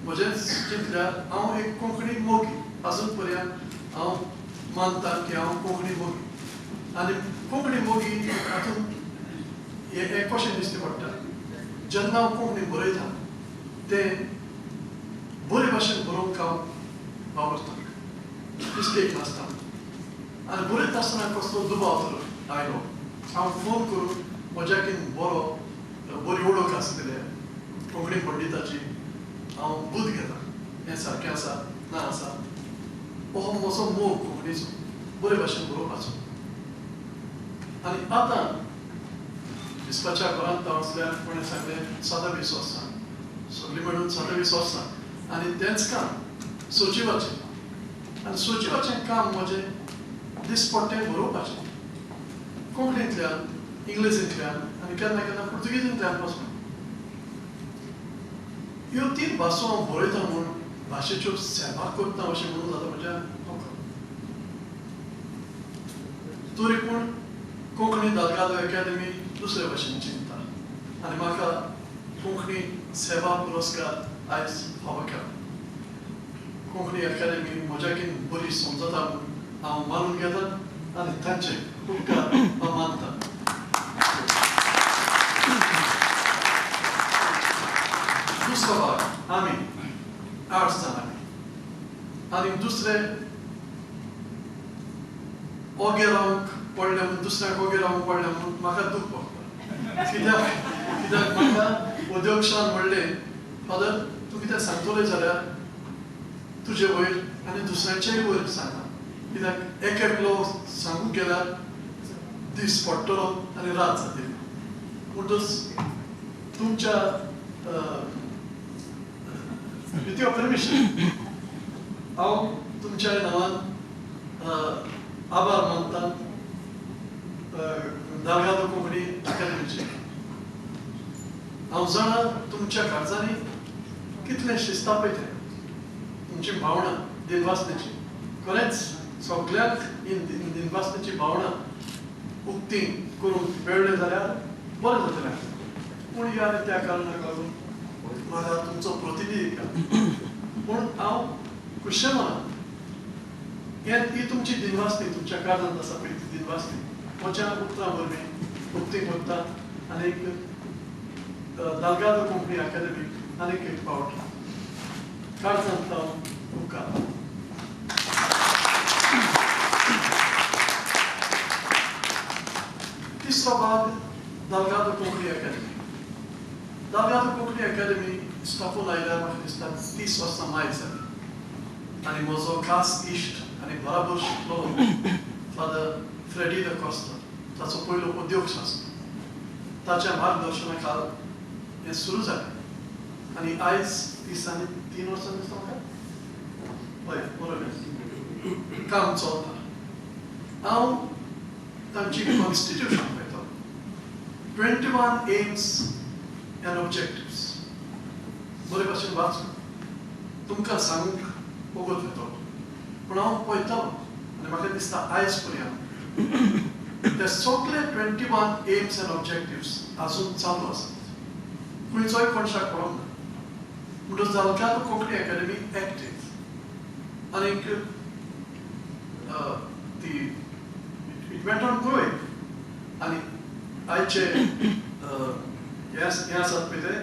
म्हजें चिंतल्यार हांव एक कोंकणी मोगी. आजून पर्यंत हांव मानता की हांव कोंकणी मोगी आनी कोंकणी मोगी हातूंत हें कशें दिसता पडटा, जेन्ना हांव कोंकणी बरयता तें बरे भाशेन बरोवंक हांव वावुरता, मिस्टेक नासता. आनी बरयता आसतना कसलो दुबाव तर आयलो हांव फोन करून म्हज्या कितें बरो बरी वळख आसलेल्या कोंकणी पंडिताची हांव बूद घेता, हें सारकें आसा ना आसा. हो म्हजो मोग कोंकणीचो बरे भाशेन बरोवपाचो. आनी आतां दिसपाच्या घरांत हांव आसल्यार कोणें सांगलें 27 वर्सां सगळीं मेळून 27 वर्सां आनी तेंच काम सचिवाचें. आनी सचिवाचें काम म्हजें दिसपट्टें बरोवपाचें कोंकणींतल्यान, इंग्लिशींतल्यान आनी केन्ना केन्ना पुर्तुगेजींतल्यान पासून. ह्यो 3 भासो हांव बरयता म्हूण भाशेच्यो सेवा करता अशें म्हणून जाता म्हज्या नोकर. तरी पूण कोंकणी दाल्गादो अकॅडमी दुसरे भाशेन चिंतता आनी म्हाका कोंकणी सेवा पुरस्कार आयज फावो केला. कोंकणी अकॅडमी म्हज्या कितें बरी समजता म्हूण हांव मानून घेता आनी तांचे उपकार हांव मानता. दुसरो भाग आमी 8 जाण आमी आनी दुसरे ओगे रावंक पडले म्हूण दुसऱ्याक ओगे रावंक पडले म्हूण म्हाका दूख भोगता. कित्याक कित्याक म्हाका अध्यक्षान म्हणलें, फादर तूं कितें सांगतलें जाल्यार तुजे वयर आनी दुसऱ्यांचेय वयर सांगता. कित्याक एक एकलो सांगूंक गेल्यार दीस पडटलो आनी रात जातली. म्हणटच तुमच्या विथ your permission हांव तुमच्या नांवान आभार मानता दालगादो कोंकणी अकादमीचे. हांव जाणा तुमच्या काळजांनी कितलें शिस्ता पळय तें तुमची भावना दिनवासनेची, खरेंच सगळ्यांक ही दिनवासनेची भावना उक्ती करूंक मेळ्ळें जाल्यार बरें जातलें. पूण ह्या आनी त्या कारणाक लागून म्हाका तुमचो प्रतिनिधी पूण हांव खुशे मनान ही तुमची दिनवासनी तुमच्या काळजांत आसा पळय ती दिनवासनी म्हज्या उतरां वरवीं उक्ती करता आनी दालगादो कोंकणी अकादमी आनीक एक फावट काळजांत हांव उपकार. तिसरो भाग दालगादो कोंकणी अकादमी. दालगादो कोंकणी अकादमी स्थापून आयल्यार म्हाका दिसता 30 वर्सां मायज जाली आनी म्हजो खास इश्ट आनी बराबर शिकलो फादर फ्रेडी the Costa, ताचो पयलो अध्यक्ष आसलो, ताच्या मार्गदर्शना खाल हें सुरू जालें आनी आयज 33 वर्सां दिसता म्हाका, हय बरोबर काम चलता. हांव तांची कॉन्स्टिट्युशन पळयतालो, 21 एम्स एंड ऑब्जेक्टिव्स बरे भाशेन वाचून तुमकां सांगूंक वगत वयतलो, पूण हांव पळयतालो आनी म्हाका दिसता आयज पर्यंत ते सगळे 21 एम्स एंड ऑब्जेक्टिव्स अजून चालू आसात, खंयचोय कोणशाक पडोंक ना. म्हणटच दालगादो कोंकणी अकादमी एक्टीव आनीक ती it went on growing. आनी आयचे हें आसात पळय ते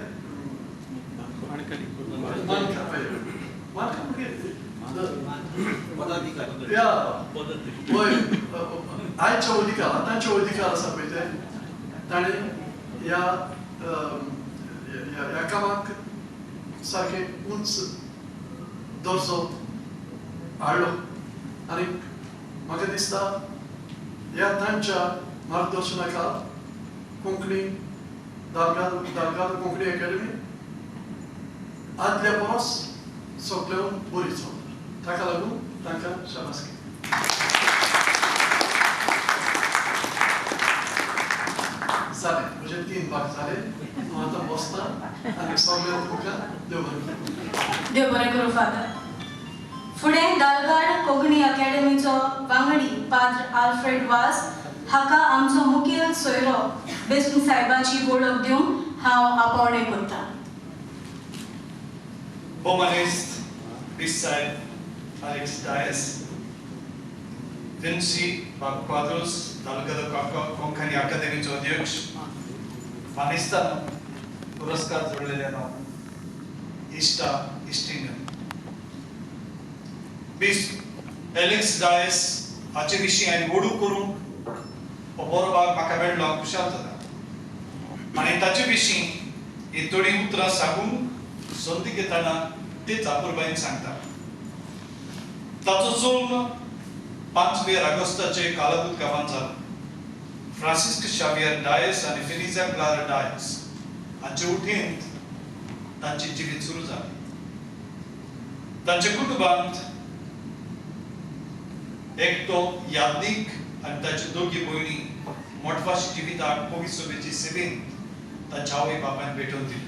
हय आयचे अधिकार आतांचे अधिकार आसा पळय ते ताणें ह्या ह्या कामाक सारकें उंच दर्जो हाडलो आनी म्हाका दिसता ह्या तांच्या मार्गदर्शना खाल कोंकणी दालगादो कोंकणी अकादमी आदल्या परस सगळ्यो बरी चलता. ताका लागून तांकां शाबासकी. जालें म्हजे 3 भाग जाले. हांव आतां बसता आनी सगळ्यांक तुमकां देव बरें करूं. देव बरें करूं फादर. फुडें दालगाड कोंकणी अकॅडमीचो वांगडी पाद्र आल्फ्रेड वास हाका आमचो मुखेल सोयरो बेस्म साहेबाची वळख दिवन हांव आपोवणें करता. Humanist Bisai Alex Dias, Vinci Quadros, Dalgado Konkani अकादमीचो अध्यक्ष, मानेस्तान पुरस्कार जोडलेले नांव इश्टा इश्टीन बीस एलेक्स डायस हाचे विशीं हांवें वडू करूंक हो बरो भाग म्हाका मेळ्ळो, हांव खुशाल जाता आनी ताचे विशीं ही थोडीं उतरां सांगूंक संदी घेतना तेच अपुरबायेन सांगता. ताचो जल्म 5 ऑगस्टाचे कालादूत गांवांत जालो. फ्रांसिस्क शावियर डायस आनी फिलिजा क्लारा डायस हांचे उठेंत तांचें जिवीत सुरू जालें. तांच्या कुटुंबांत एकटो यादनीक आनी ताच्यो दोगी भयणी मोटवाशी जिविताक पवित्र सभेचे सेवेंत तांच्या आवय बापायन भेटोवन दिली.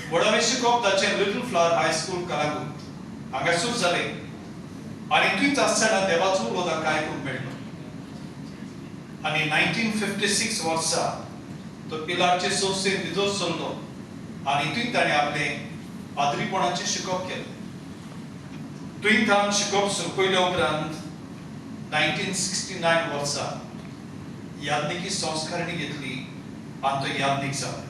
व्हडावें शिकप ताचें लिटल फ्लावर हायस्कूल कालागूत हांगा सुरू जालें आनी थंयच आसतना देवाचो उलो तांकां आयकूंक मेळ्ळो आनी 1956 वर्सा तो पिलारचे संस्थेंत भितर सरलो आनी थंय ताणें आपलें पाद्रीपणाचें शिकप केलें. थंय थावन शिकप सोंपयल्या उपरांत 1969 वर्सा याज्ञिकी संस्कारणी घेतली आनी तो याज्ञीक जालो.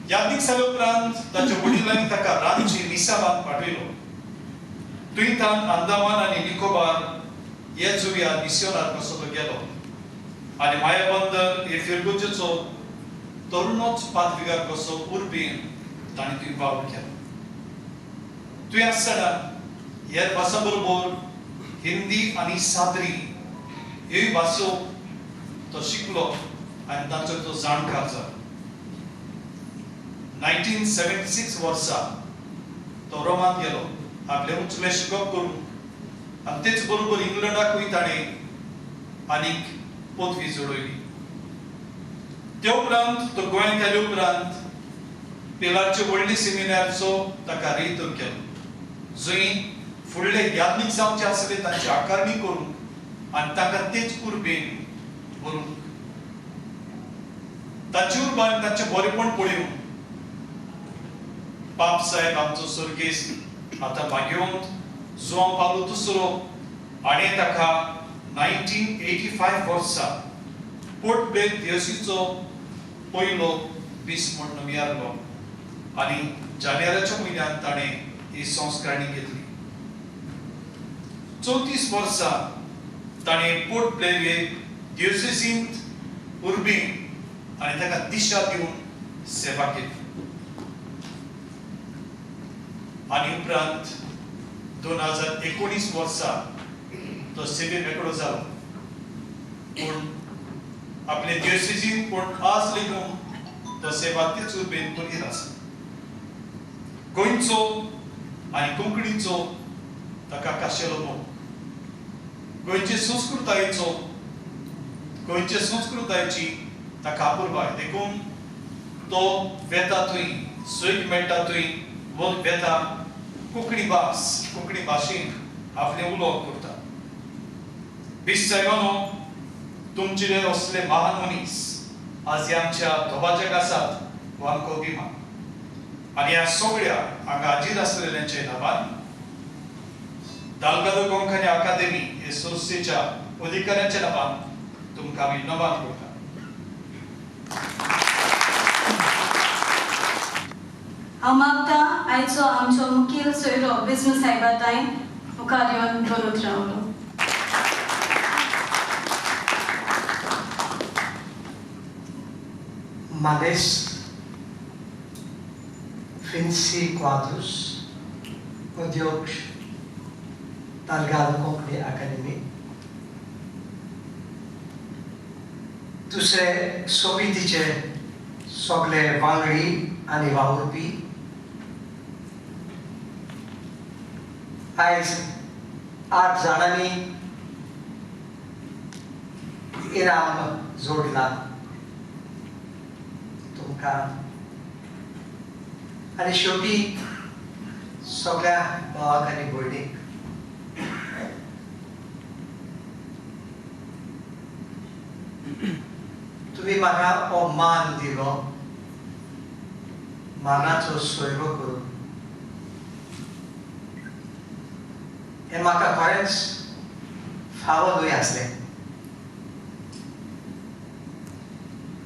याज्ञीक जाल्या उपरांत ताच्या वडिलांनी ताका रांची निसाबाद पाठयलो. थंय थावन अंदामान आनी निकोबार हे जुंव्यार मिसियोनार कसो तो गेलो आनी मायाबंदर हे फिरगुजेचो तरुणोच पादविगार कसो उर्बेन ताणें थंय वावर केलो. थंय आसतना हेर भासां बरोबर हिंदी आनी सादरी ह्योय भासो तो शिकलो आनी तांचो तो जाणकार जालो. 1976 वर्सा तो रोमांत गेलो आपलें उंचलें शिकप करूंक आनी तेच बरोबर इंग्लंडाकूय ताणें आनीक पदवी जोडयली. ते उपरांत तो गोंयांत आयले उपरांत पिलारचे व्हडली सेमिनारचो ताका रेतर केलो, जंय फुडले याज्ञीक जावचे आसले तांची आकारणी करूंक आनी तांकां तेच उर्बेन व्हरूंक. तांची उर्बा आनी तांचें बरेपण पळोवन बाप साहेब आमचो सर्गेस्त आतां भाग्यवंत जुआंव पावलो दुसरो हाणें ताका 1985 वर्सा पोर्ट ब्लेअर दियोसीचो पयलो बीस म्हूण नमियारलो आनी जानेवाराच्या म्हयन्यांत ताणें ही संस्कारणी घेतली. 34 वर्सां ताणें पोर्ट ब्लेअर दियोसींत उर्बेन आनी ताका दिशा दिवन सेवा केली. आनी उपरांत 2019 वर्सा तो सेवे मेकळो जालो, पूण आपले दियोसीन पूण आज लेगून तो सेवा तेच उर्बेन करीत आसा. गोंयचो आनी कोंकणीचो ताका खाशेलो मोग, गोंयचे संस्कृतायेचो, गोंयचे संस्कृतायेची ताका अपुरबाय, देखून तो वेता थंय सैक मेळटा थंय वेता कोंकणी भास कोंकणी भाशेन आपलें उलोवप करता. बीस साहेबानो, तुमचे असले महान मनीस आज आमच्या दबाज्याक आसात हो आमकां अभिमान. आनी ह्या सगळ्या हांगा हाजीर आसलेल्यांच्या नांवान दाल्गादो कोंकणी अकादेमी हे संस्थेच्या अधिकाऱ्यांच्या नांवान तुमकां आमी नमान करता. हांव मागता आयचो आमचो मुखेल सोयरो विष्णू साहेबा ताई मुखार येवन दोन उतरां उलोवं. मानेस फिन्सी क्वाद्रुस, अध्यक्ष तालगादो कोंकणी अकादमी, दुसरे समितीचे सगळे वांगडी आनी वावुरपी, आयज 8 जाणांनी इनाम जोडला तुमकां आनी शेवटी सगळ्या भावाक आनी भयणीक. तुमी म्हाका हो मान दिलो, मानाचो सोयरो करून, हें म्हाका खरेंच फावो न्हय आसलें.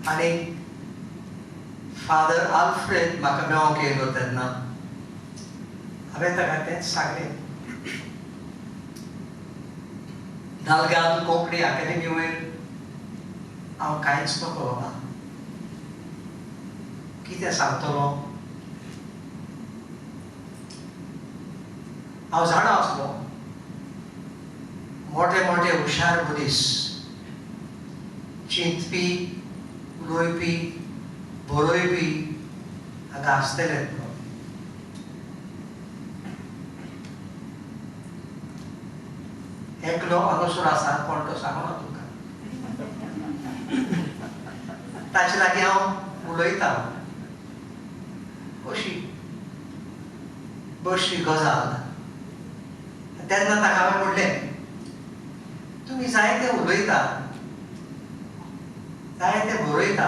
आनी फादर आल्फ्रेड म्हाका मेळोंक येयलो तेन्ना हांवें ताका तेंच सांगलें, दाल्गाद कोंकणी अकादेमी वयर हांव कांयच नको बाबा, कितें सांगतलो, हांव जाणा आसलो मोठे मोठे हुशार मनीस, चिंतपी, उलोवपी, बरोवपी हांगा आसतले. एकलो अनसुर आसा कोण तो सांगना तुमकां, ताचे लागीं हांव उलयतां अशी बशी गजाल. तेन्ना ताका हांवें म्हणलें, तुमी जायते उलयता, जायते बरयता,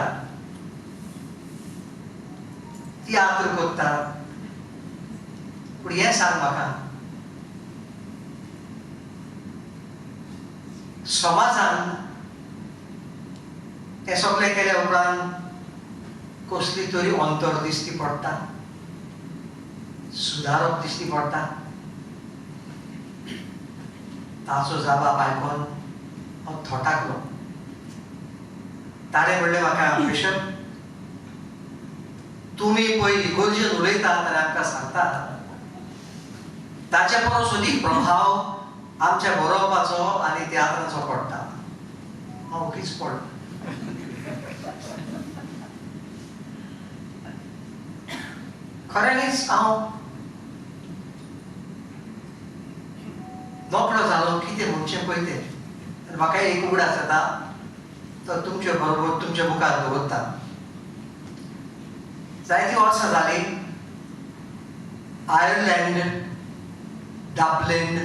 तियात्र करता, पूण हें सांग म्हाका, समाजान हें सगळें केल्या उपरांत कसली तरी अंतर दिश्टी पडटा, सुदारप दिश्टी पडटा. ताचो जबाब आयकून हांव थोटाकलो. ताणें म्हणलें म्हाका, बिशप तुमी पळय इगोर्जेन उलयतात आनी आमकां सांगतात, ताचे परस अदीक प्रभाव आमच्या बरोवपाचो आनी तियात्राचो पडटा. हांव ओगीच पडलो. खऱ्यांनीच हांव नकळो जालो कितें म्हणचें पळय तें. आनी म्हाका एक उगडास येता तो तुमचे बरोबर तुमच्या मुखार दवरता. जायतीं वर्सां जालीं आयर्लंड डब्लिन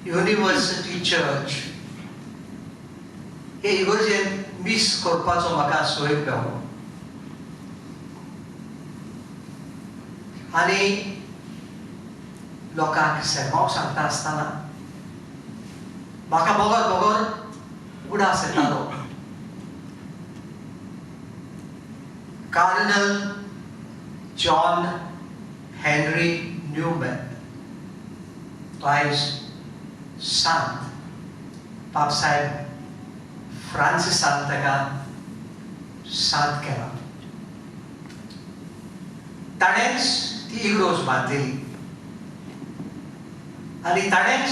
युनिवर्सिटी चर्च हे इगर्जेन मीस करपाचो म्हाका सोय मेळ्ळो. आनी लोकांक सेर्मांव सांगता आसतना म्हाका बगर बगर उगडास येतालो कार्डिनल जॉन हेनरी न्यूमॅन, तो आयज सांत पापसाहेब फ्रांसिसान ताका सांत केला. ताणेंच ती इग्रोज बांदलेली आनी ताणेंच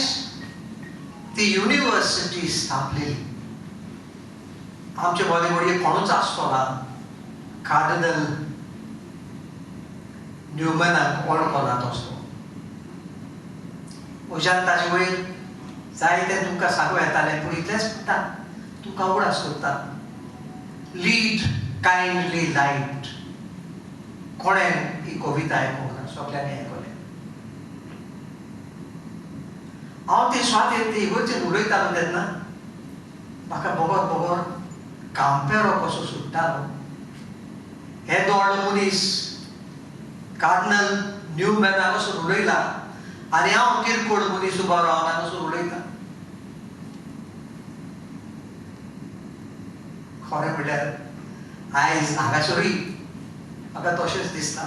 ती युनिवर्सिटी स्थापलेली. आमचे मदीं घडये कोणूच आसचो ना कार्डिनल न्यूमनाक वळखना तसलो. म्हज्यान ताजे वयर जायतें तुमकां सांगूं येतालें, पूण इतलेंच म्हणटा तुमकां उगडास करता. लीड कायंडली लायट, कोणें ही कविता आयकूंक ना, सगल्यांनी आयकलें. हांव ते स्वातेर ते इगर्जेन उलयतालो तेन्ना म्हाका बगर बगर कांपेरो कसो सुट्टालो. हे दोळ मनीस कार्डिनल न्यूमॅन हांगासर उलयला आनी हांव किरकोळ मनीस उबो रावन हांगासर उलयता. खरें म्हणल्यार आयज हांगासरूय म्हाका तशेंच दिसता.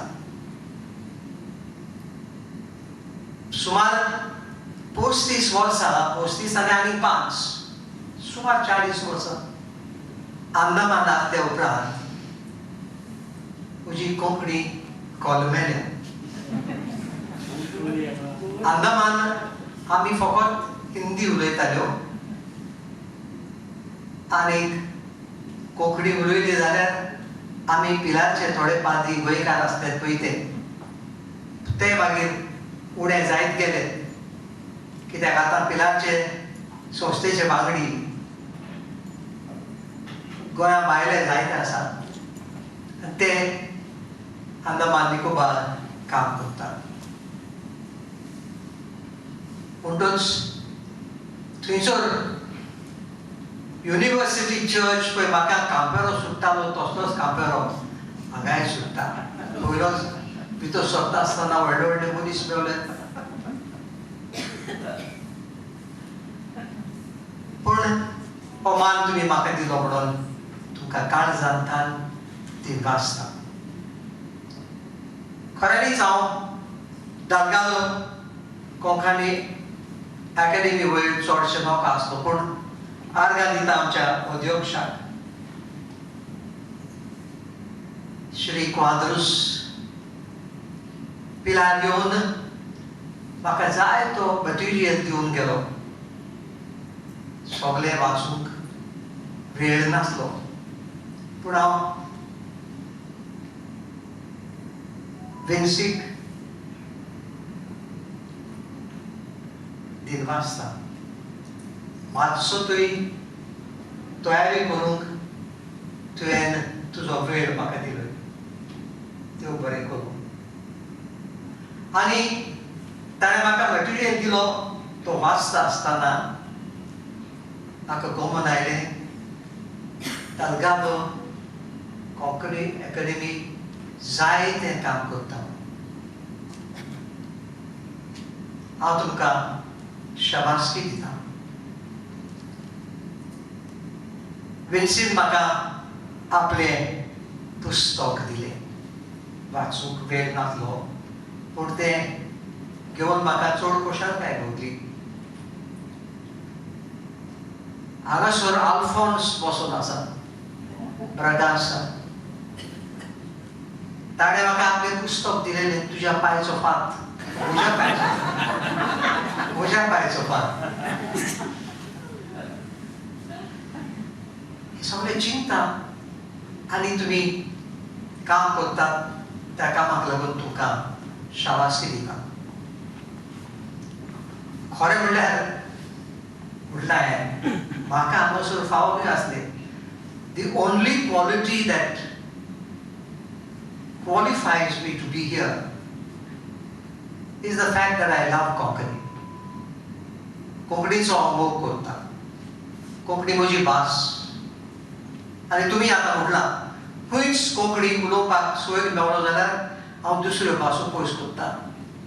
सुमार 35 वर्सां, 35 आनी आनी 5, सुमार 40 वर्सां अंदमान आसल्या उपरांत म्हजी कोंकणी कोलमेल्या. अंदमान आमी फकत हिंदी उलयताल्यो आनी कोंकणी उलयली जाल्यार आमी पिलारचे थोडे पाद्री गोंयकार आसले पळय ते मागीर उणें जायत गेले. कित्याक आतां पिलारचे संस्थेचे वांगडी गोंया भायले जायते आसात आनी ते अंदमान निकोबार काम करतात. म्हणटूच थंयसर युनिवर्सिटी चर्च पळय म्हाका कांपेरो सुट्टालो तसलोच कांपेरो हांगाय सुट्टा. पयलोच भितर सरता आसतना व्हडले व्हडले मनीस मेवले, पूण हो मान तुमी म्हाका दिलो म्हणून तुमकां काळजांतल्यान ती वाचता. खऱ्यांनीच हांव दालगादो कोंकणी अकॅडमी वयर चडशें नोको आसलो, पूण आर्गां दिता आमच्या अध्यक्षाक श्री क्वाद्रुस पिलार घेवन म्हाका जाय तो मटिरियल दिवन गेलो. सगळें वाचूंक वेळ नासलो, पूण हांव विन्सीक दिनवासता. मातसो तुवें तयारी करूंक तुवें तुजो वेळ म्हाका दिलो, देव बरें करूं. आनी ताणें म्हाका मटिरियल दिलो तो वाचता आसतना म्हाका गमन आयलें तालगादो कोंकणी अकॅडमी जायतें काम करता. हांव तुमकां शाबासकी दिता. विन्सीन म्हाका आपलें पुस्तक दिलें, वाचूंक वेळ नासलो पूण तें घेवन म्हाका चड खुशालकाय भोगली. हांगासर आल्फोन्स बसून आसा ब्रगासा, ताणें म्हाका आपलें पुस्तक दिलेलें तुज्या पांयचो फात. म्हज्या पांयाचो, म्हज्या पांयाचो फार. हे सगळें चिंता आनी तुमी काम करतात त्या कामाक लागून तुमकां शाबासकी दिता. खरें म्हणल्यार म्हणल्यार म्हाका हांगासर फावो बी आसलें. The only quality that qualifies me to be here is the fact that I love Konkani. कोंकणीचो हांव मोग करता, कोंकणी म्हजी भास. आनी तुमी आतां म्हटलां खंयच कोंकणी उलोवपाक सोय मेवलो जाल्यार हांव दुसऱ्यो भासो पयस करता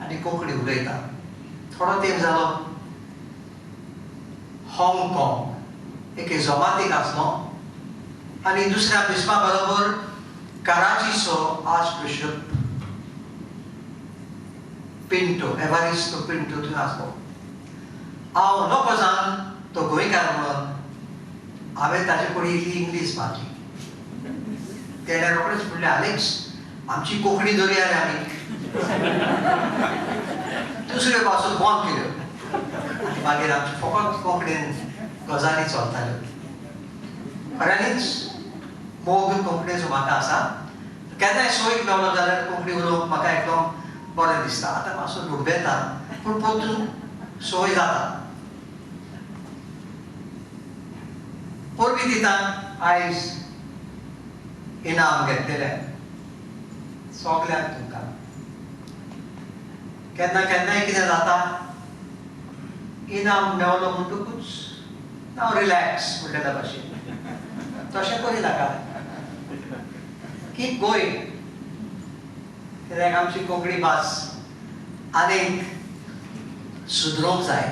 आनी कोंकणी उलयता. थोडो तेंप जालो हाँगकाँग एके जमातीक आसलो आनी दुसऱ्या बिस्पा बरोबर कराचीचो आर्चबिशप पिंटो, एवारिस्तो पिंटो थंय आसलो. हांव नको जावन तो गोंयकार म्हणून हांवें ताचे कडेन इल्ली इंग्लीश मारली. तेणें रोखडेंच म्हणलें, आलेक्स आमची कोंकणी दवरया रे आमी. दुसऱ्यो भासो बंद केल्यो आनी मागीर आमची फकत कोंकणीन गजाली चलताल्यो. खऱ्यांनीच मोग कोंकणीचो म्हाका आसा. केन्नाय सोयीक मेवलो जाल्यार कोंकणी उलोवंक म्हाका एकदम बरें दिसता. आतां मातसो लुडबेता पूण परतून सोय जाता. परबी दिता आयज इनाम घेतलेले सगल्यांक तुमकां. केन्ना केन्नाय कितें जाता, इनाम मेवलो म्हणटकूच नाव रिलॅक्स म्हणलेल्या भाशेन. तशें करिनाका, कीप गोईंग. कित्याक आमची कोंकणी भास आनीक सुदरोवंक जाय,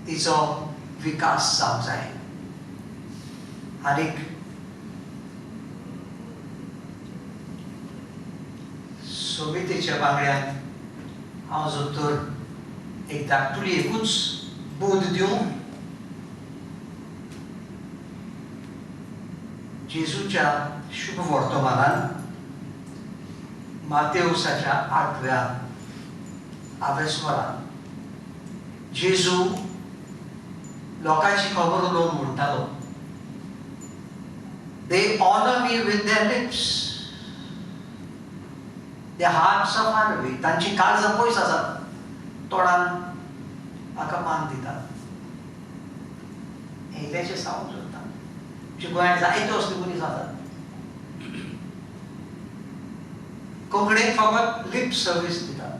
तिचो विकास जावंक जाय. आनीक समितीच्या वांगड्यांक हांव जर तर एक धाकटुली एकूच बूद दिवं, जेजूच्या शुभ वर्तमानान मातेवसाच्या 8व्या आवेस्वरान जेजू लोकांची खबर उलोवन म्हणटालो, They honor me with their lips, their hearts are far away. तांची काळजां पयस आसात, तोंडान म्हाका मान दितात. इल्लेशें सावंक सोदता. आमच्या गोंयांत जायते असले मनीस आसात. कोंकणीक फकत लिप सर्वीस दितात.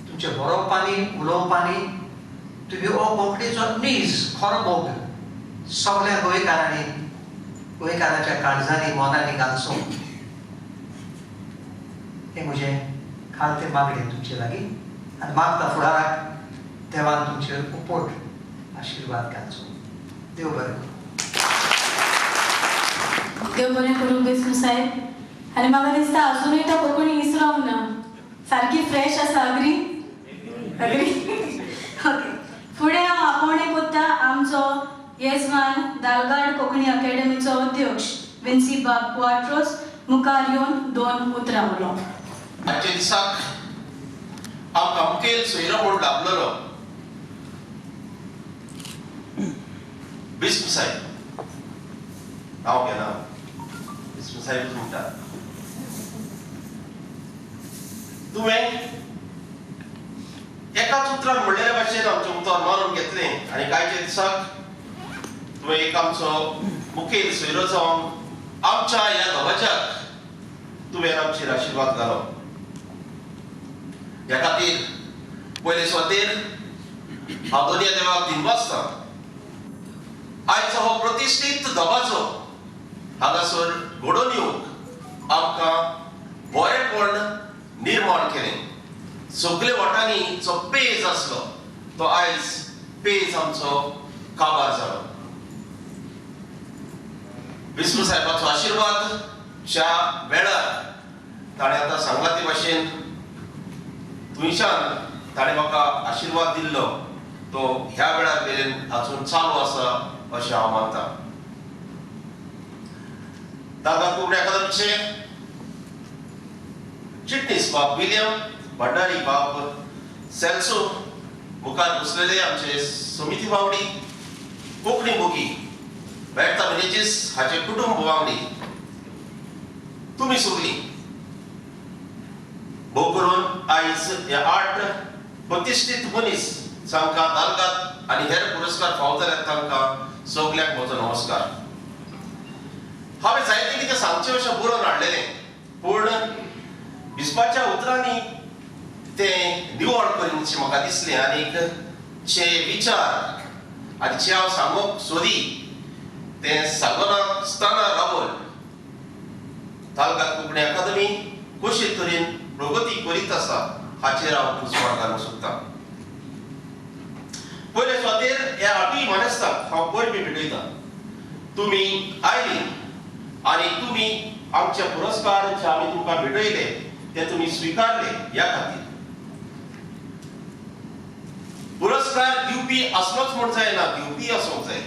तुमच्या बरोवपांनी उलोवपांनी तुमी हो कोंकणीचो नीज खरो मोग सगळ्या गोंयकारांनी, गोंयकारांच्या काळजांनी मनांनी घालचो, हें म्हजें खालतें मागणें तुमचे लागीं. आनी मागता फुडाराक देवान तुमचेर उपट आशिर्वाद घालचो. देव बरें करूं. देव बरें करूं बिस्म साहेब. आनी म्हाका दिसता अजुनूय तो कोंकणी इसरोंक ना, सारकी फ्रेश आसा. Agree agree okay. फुडें हांव आपोवणें कोत्ता आमचो येजमान दालगाड कोंकणी अकॅडमीचो अध्यक्ष विन्सी बाब क्वाड्रोस मुखार येवन 2 उतरां उलोवंक. आजच्या दिसाक आमकां मुखेल सोयरो म्हूण लाभलेलो बिस्म साहेब, नांव घेना, बिस्म साहेबूच म्हणटा. तुवें एकाच उतरान म्हणलेल्या भाशेन आमचें उतर मानून घेतलें आनी कायच्या दिसाक तुवें एक आमचो मुखेल सोयरो जावन आमच्या ह्या दबाज्याक तुवें आमचेर आशिर्वाद घालो. ह्या खातीर पयले सुवातेर हांव दोनया देवाक दिनवासता. आयचो हो प्रतिश्ठीत दबाजो हांगासर घडोवन येवंक आमकां बरेपण निर्माण केलें. सगळे वाटांनी जो पेज आसलो तो आयज पेज आमचो काबार जालो. विष्णू साहेबाचो आशिर्वाद ज्या वेळार ताणें आतां सांगला ते भाशेन थंयच्यान ताणें म्हाका आशिर्वाद दिल्लो तो ह्या वेळार मेरेन अजून चालू आसा अशें हांव मानता. दादा कोंकणी अकादमीचे चिटणीस बाब विलियम भंडारी, बाब सेल्सो, मुखार बसलेले आमचे समिती वांगडी, कोंकणी मोगी बेर्ता मिनेजीस हाचे कुटुंब वांगडी, तुमी सगळीं भोव करून आयज हे 8 प्रतिश्ठीत मनीस जांकां दालगाद आनी हेर पुरस्कार फावो जाल्यात तांकां सगल्यांक म्हजो नमस्कार. हांवें जायतें कितें सांगचें अशें बरोवन हाडलेलें, पूण बिस्पाच्या उतरांनी तें निवळ करीन म्हाका दिसलें आनीक जे विचार आनी जे हांव सांगूंक सोदी तें सांगनासतना रावल तालगाद कोंकणी अकादमी कशे तरेन प्रगती करीत आसा हाचेर हांव उजवाड घालूंक सोदतां. पयले सुवातेर ह्या 8 मानेस्तांक हांव परबीं भेटयतां. तुमी आयली आनी तुमी आमचे पुरस्कार जे आमी तुमकां भेटयले ते तुमी स्विकारले ह्या खातीर. पुरस्कार दिवपी आसलोच म्हूण जायना, घेवपी आसूंक जाय.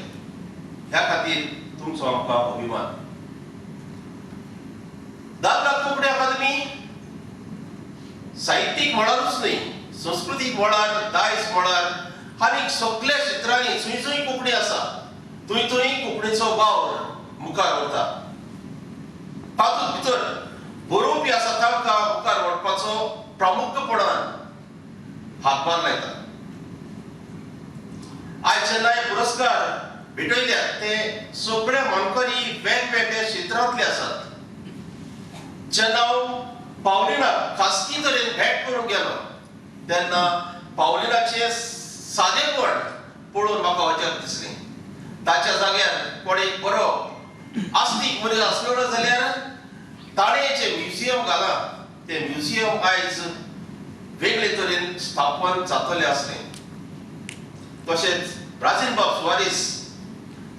ह्या खातीर तुमचो आमकां अभिमान. दालगाद कोंकणी अकादमी साहित्यीक मळारूच न्हय, संस्कृतीक मळार, दायज मळार आनी सगळ्या क्षेत्रांनी थंय थंय कोंकणी आसा थंय थंय कोंकणीचो वावर मुखार वता. तातूंत भितर बरोवपी आसा तांकां मुखार व्हरपाचो प्रामुख्यपणान हातभार लायता. आयज जेन्ना हे पुरस्कार भेटयल्यात ते सगळे मानकरी वेगवेगळ्या क्षेत्रांतले आसात. जेन्ना हांव पावलिनाक खासगी तरेन भेट करूंक गेलो तेन्ना पावलिनाचें सादेपण पळोवन म्हाका अजाप दिसलें. ताच्या जाग्यार कोण एक बरो आस्तीक मनीस आसलेलो जाल्यार ताणें जें म्युझियम घालां तें म्युझियम आयज वेगळे तरेन स्थापन जातलें आसलें. तशेंच ब्राजील बाब सुवारीस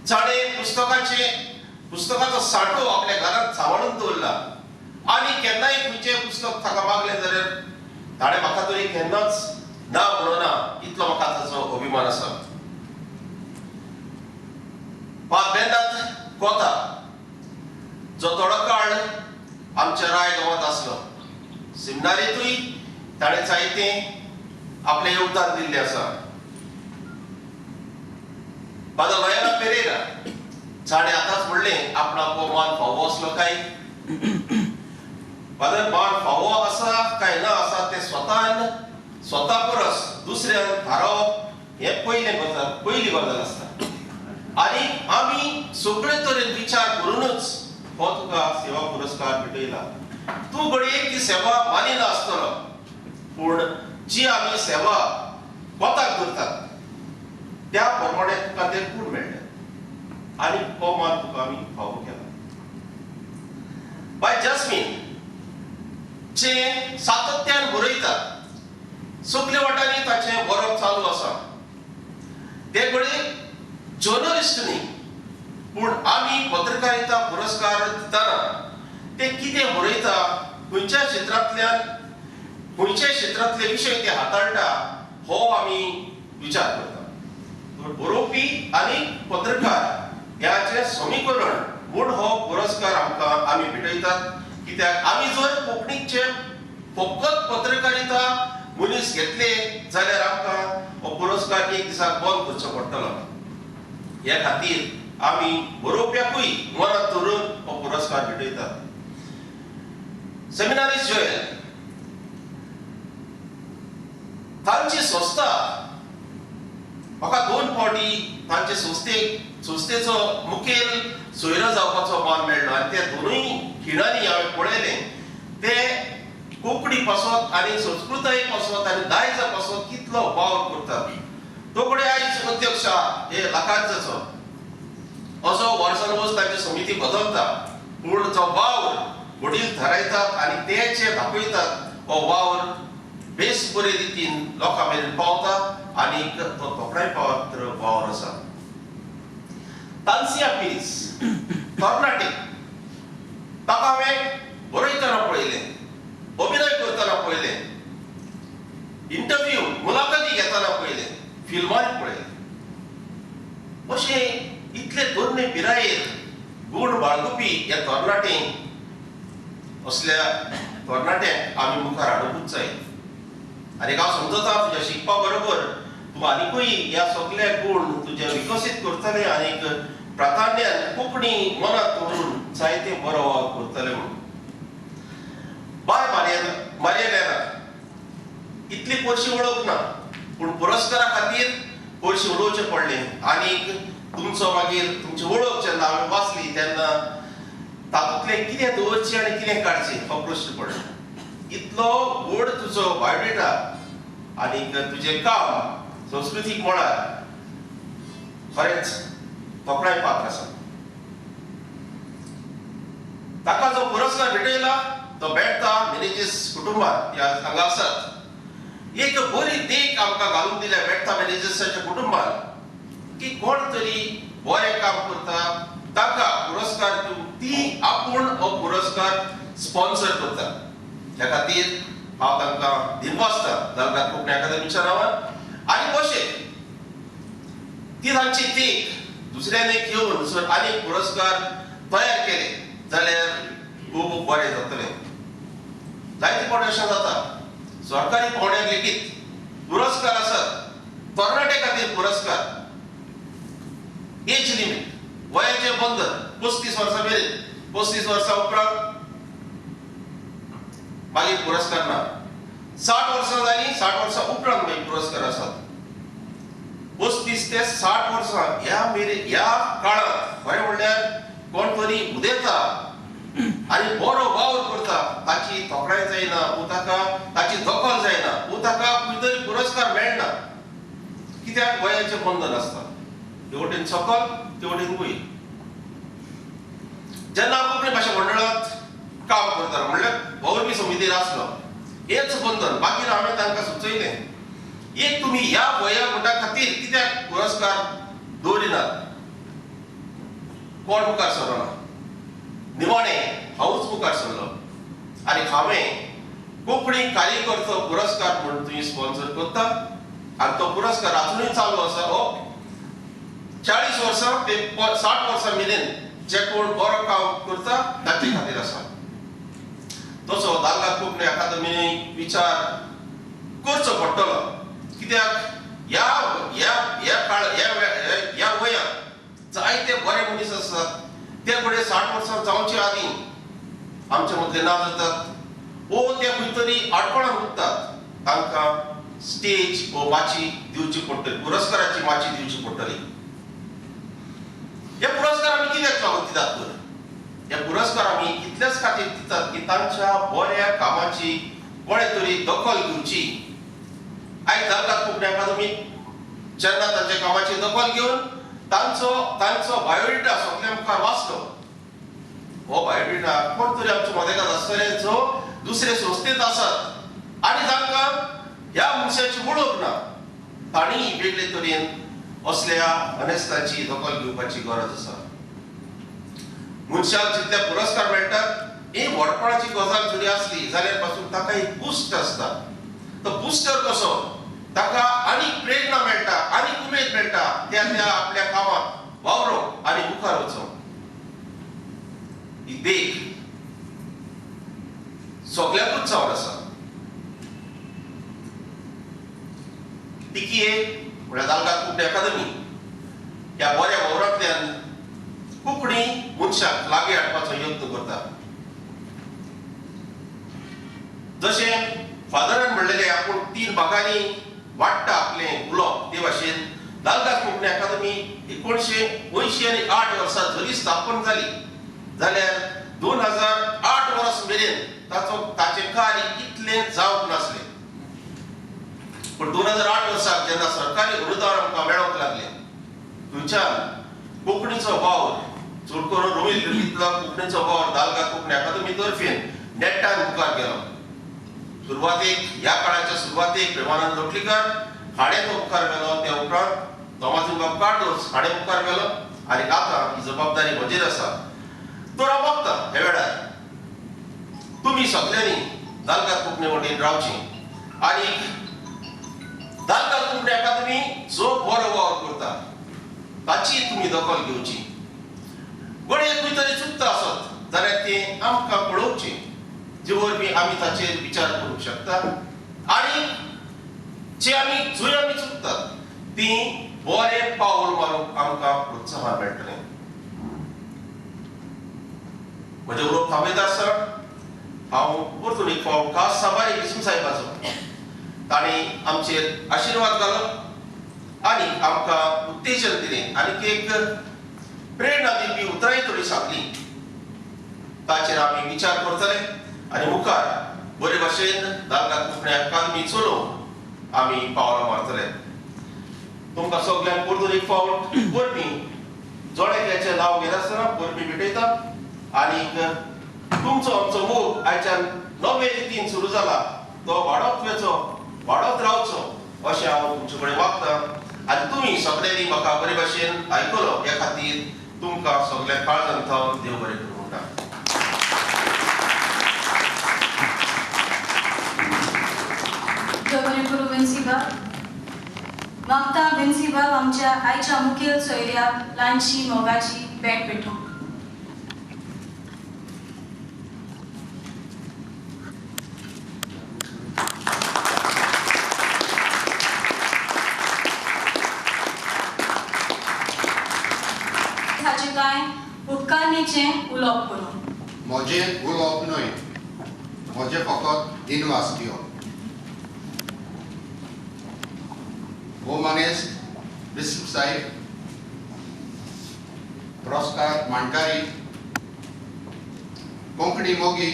जाणें पुस्तकाचो सांठो आपल्या घरांत सांबाळून दवरला आनी केन्नाय खंयचें पुस्तक ताका मागलें जाल्यार ताणें म्हाका तरी केन्नाच ना म्हणना, इतलो म्हाका ताचो अभिमान आसा. पाद बेनाथ कोता जो थोडो काळ आमच्या राय गांवांत आसलो, सिमनारींतूय ताणें जायतें आपलें योगदान दिल्लें आसा. फादर लॉयला पेरेरा जाणें आतांच म्हणलें आपणाक हो मान फावो आसलो काय, फादर मान फावो आसा काय ना आसा तें स्वतान स्वता परस दुसऱ्यान थारावप हें पयली गजाल आसता. आनी आमी सगळे तरेन विचार करूनच हो तुका सेवा पुरस्कार भेटयला. तूं घडये ती सेवा मानिना आसतलो, पूण जी आमी सेवा कोताक दवरतात त्या प्रमाणे तुका ते गूण मेळ्ळे आनी हो मान तुका आमी फावो केला. बाय जस्मीन जें सातत्यान बरयता, सगळे वाटांनी ताचें बरोवप चालू आसा. ते घडये जर्नलिस्ट न्ही, पूण आमी पत्रकारिता पुरस्कार दितना ते कितें बरयता, खंयच्या क्षेत्रांतल्यान खंयच्या क्षेत्रांतले विशय ते हाताळटा हो आमी विचार करता. बरोवपी आनी पत्रकार ह्याचें समीकरण म्हूण हो पुरस्कार आमकां आमी भेटयतात. कित्याक आमी जर कोंकणीचे फकत पत्रकारिता मनीस घेतले जाल्यार आमकां हो पुरस्कार एक दिसाक बंद करचो पडटलो. ह्या खातीर आमी बरोवप्याकूय मनांत धरून हो पुरस्कार भेटयतात. सेमिनारिस्ट जोएल तांची संस्था म्हाका 2 फावटी तांचे संस्थेचो मुखेल सोयरो जावपाचो मान मेळ्ळो आनी त्या दोनूय खिणांनी हांवें पळयलें ते कोंकणी पासत आनी संस्कृताये पासत आनी दायजा पासत कितलो वावर करतात. तो कडेन आयज अध्यक्ष हे लाखांचो असो वर्सान वर्स तांची समिती बदलता, पूण जो वावर वडील थारायतात आनी ते जे दाखयतात हो वावर बेस बरे रितीन लोकां मेरेन पावता आनी तो तोखणाय पात्र वावर आसा. तानसिया पिरीस तरणाटे, ताका हांवें बरयतना पळयलें, अभिनय करतना पळयलें, इंटरव्यू मुलाखती घेतना पळयलें, फिल्मांनी पळयलें. अशें इतले तरणे पिरायेर गूण बाळगुपी ह्या तरणाटे असल्या तरणाट्यांक आमी मुखार हाडुंकूच जाय. आनी हांव समजता तुज्या शिकपा बरोबर तूं आनिकूय ह्या सगळे गूण तुजे विकसीत करतले आनीक प्राधान्यान कोंकणी मनांत दवरून जायते बरो वावर करतले म्हणून. बाय मारिया इतली पयशी वळख ना, पूण पुरस्कारा खातीर पयशे उलोवचें पडलें. आनीक तुमचो मागीर तुमची वळख जेन्ना हांवें वाचली तेन्ना तातूंतलें कितें दवरचें आनी कितें काडचें हो प्रश्न पडलो. इतलो व्हड तुजो बायोडेटा आनीक तुजें काम संस्कृतीक मळार खरेंच तोखणाय पात्र आसा. ताका जो पुरस्कार भेटयला तो बेर्ता मिनेजीस कुटुंबान ह्या हांगा आसात. एक बरी देख आमकां घालून दिल्या बेर्ता मिनेजीसाच्या कुटुंबान की कोण तरी बरें काम करता ताका पुरस्कार दिवन ती आपूण हो पुरस्कार स्पॉन्सर करता. ह्या खातीर हांव तांकां दिनवासता दालगाद कोंकणी अकादमीच्या नांवान. आनी कशें ती तांची देख दुसऱ्यांनी घेवन जर आनीक पुरस्कार तयार केले जाल्यार खूब बरें जातलें. जायते फावटी अशें जाता सरकारी पावंड्यार लेगीत पुरस्कार आसात, तरणाटे खातीर पुरस्कार, एज लिमीट वयाचें बंधन 35 वर्सां मेरेन, 35 वर्सां उपरांत मागीर पुरस्कार ना. 60 वर्सां जालीं, 60 वर्सां उपरांत मागीर पुरस्कार आसात. 35 ते 60 वर्सां ह्या मेरेन ह्या काळांत खरें म्हणल्यार कोण तरी उदेता आनी बरो वावर करता ताची तोखणाय जायना, वो ताका ताची दखल जायना, वो ताका खंय तरी पुरस्कार मेळना. कित्याक वयाचें बंधन आसता, हे वटेन सकल ते वटेन वयर. जेन्ना कोंकणी भाशा मंडळांत काम करतालो म्हणल्यार वावुरपी समितीर आसलो, हेच बंधन. मागीर हांवें तांकां सुचयलें एक तुमी ह्या वया गटा खातीर कित्याक पुरस्कार दवरिनात, कोण मुखार सरना. निमाणें हांवूच मुखार सरलो आनी हांवें कोंकणी कार्यकर्तो पुरस्कार म्हूण तुमी स्पॉन्सर करता आनी तो पुरस्कार आजुनूय चालू आसा. हो 40 वर्सां ते 60 वर्सां मेरेन जे कोण बरो काम करता ताचे खातीर आसा. तसो दालगाद कोंकणी अकादमीन विचार करचो पडटलो, कित्याक ह्या ह्या ह्या काळ ह्या वयांत जायते बरे मनीस आसात ते फुडें 60 वर्सां जावचे आदीं आमचे मदले ना जातात वो ते खंय तरी आडपणान उरतात. तांकां स्टेज वो माची दिवची पडटली, पुरस्काराची माची दिवची पडटली. हे पुरस्कार आमी कित्याक लागून दितात तर? हे पुरस्कार आमी इतलेच खातीर दितात की तांच्या बऱ्या कामाची कोणें तरी दखल घेवची. आयज दालगाद कोंकणी अकादमी जेन्ना तांच्या कामाची दखल घेवन तांचो तांचो बायोडेटा सगल्या मुखार वाचलो, हो बायोडेटा कोण तरी आमच्या मदेकात आसतले जो दुसरे संस्थेंत आसात आनी तांकां ह्या मनशाची वळख ना, तांणी वेगळे तरेन असल्या अनेस्ताची दखल घेवपाची गरज आसा. मनशाक जितले पुरस्कार मेळटात ही व्हडपणाची गजाल जरी आसली जाल्यार पासून ताका एक बुस्ट आसता. तो बुस्टर कसो ताका आनीक प्रेरणा मेळटा, आनीक उमेद मेळटा त्या त्या आपल्या कामात वावरोंक आनी मुखार वचोंक. ही देख सगल्यांकूच जावन आसा. टिकीए म्हळ्यार दालगाद कोंकणी अकादमी ह्या बऱ्या वावरांतल्यान कोंकणी मनशाक लागीं हाडपाचो यत्न करता. जशें फादरान म्हणलेलें आपूण 3 भागांनी वाडटा आपलें उलोवप, ते भाशेन दालगाद कोंकणी अकादमी 1988 वर्सा जरी स्थापन जाली जाल्यार 2008 वर्स मेरेन ताचो ताचें कार्य इतलें जावंक नासलें. पूण 2008 वर्साक जेन्ना सरकारी अनुदान आमकां मेळोंक लागलें थंयच्यान कोंकणीचो वावर चड करून रोमी लिपींतलो कोंकणीचो वावर दालगाद कोंकणी अकादमी तर्फेन नेटान मुखार गेलो. सुरवातेक ह्या काळाच्या सुरवातेक प्रेमानंद लोटलीकर हाणें तो मुखार व्हेलो, त्या उपरांत तोमाजीन बाब कार्दोज हाणें मुखार व्हेलो आनी आतां ही जबाबदारी म्हजेर आसा. तर हांव मागता ह्या वेळार तुमी सगल्यांनी दालगाद कोंकणी वटेन रावची आनी दालगाद कोंकणी अकादमी जो बरो वावर करता ताची तुमी दखल घेवची. घडये खंय तरी चुकता आसत जाल्यार तें आमकां पळोवचें. जे वरवीं आमी ताचेर विचार करूंक शकता आनी जे आमी जंय आमी चुकतात ती बरें पावल मारूंक आमकां प्रोत्साहन मेळटलें. म्हजें उलोवप थांबयता आसतना हांव परतून एक फावट खास साबारी बिस्म साहेबाचो तांणी आमचेर आशिर्वाद घालो आनी आमकां उत्तेजन दिलें आनी एक प्रेरणा दिवपी उतरांय थोडी सांगली. ताचेर आमी विचार करतले आनी मुखार बरे भाशेन दालगाद कोंकणी अकादमी चलोवंक आमी पावलां मारतले. तुमकां सगल्यांक परतून एक फावट परबीं जण एकल्याचें नांव घेनासतना परबीं भेटयता आनीक तुमचो आमचो मोग आयच्यान नवे रितीन सुरू जाला तो वाडत वचो, वाडत रावचो अशें हांव तुमचे कडेन मागता आनी तुमी सगळ्यांनी म्हाका बरे भाशेन आयकलो ह्या खातीर तुमकां सगळ्यांक काळजान थावन देव बरें करूं म्हणटा. देव बरें करूं विन्सीबाब. मागता विन्सीबाब आमच्या आयच्या मुखेल सोयऱ्याक ल्हानशी मोगाची भेट भेटोवंक. उपकारणीचें उलोवप करूं. म्हजें उलोवप न्हय, म्हजें फकत दिनवास दिवप. हो मानेस्त बिस्म साहेब, पुरस्कार मांडकारी, कोंकणी मोगी,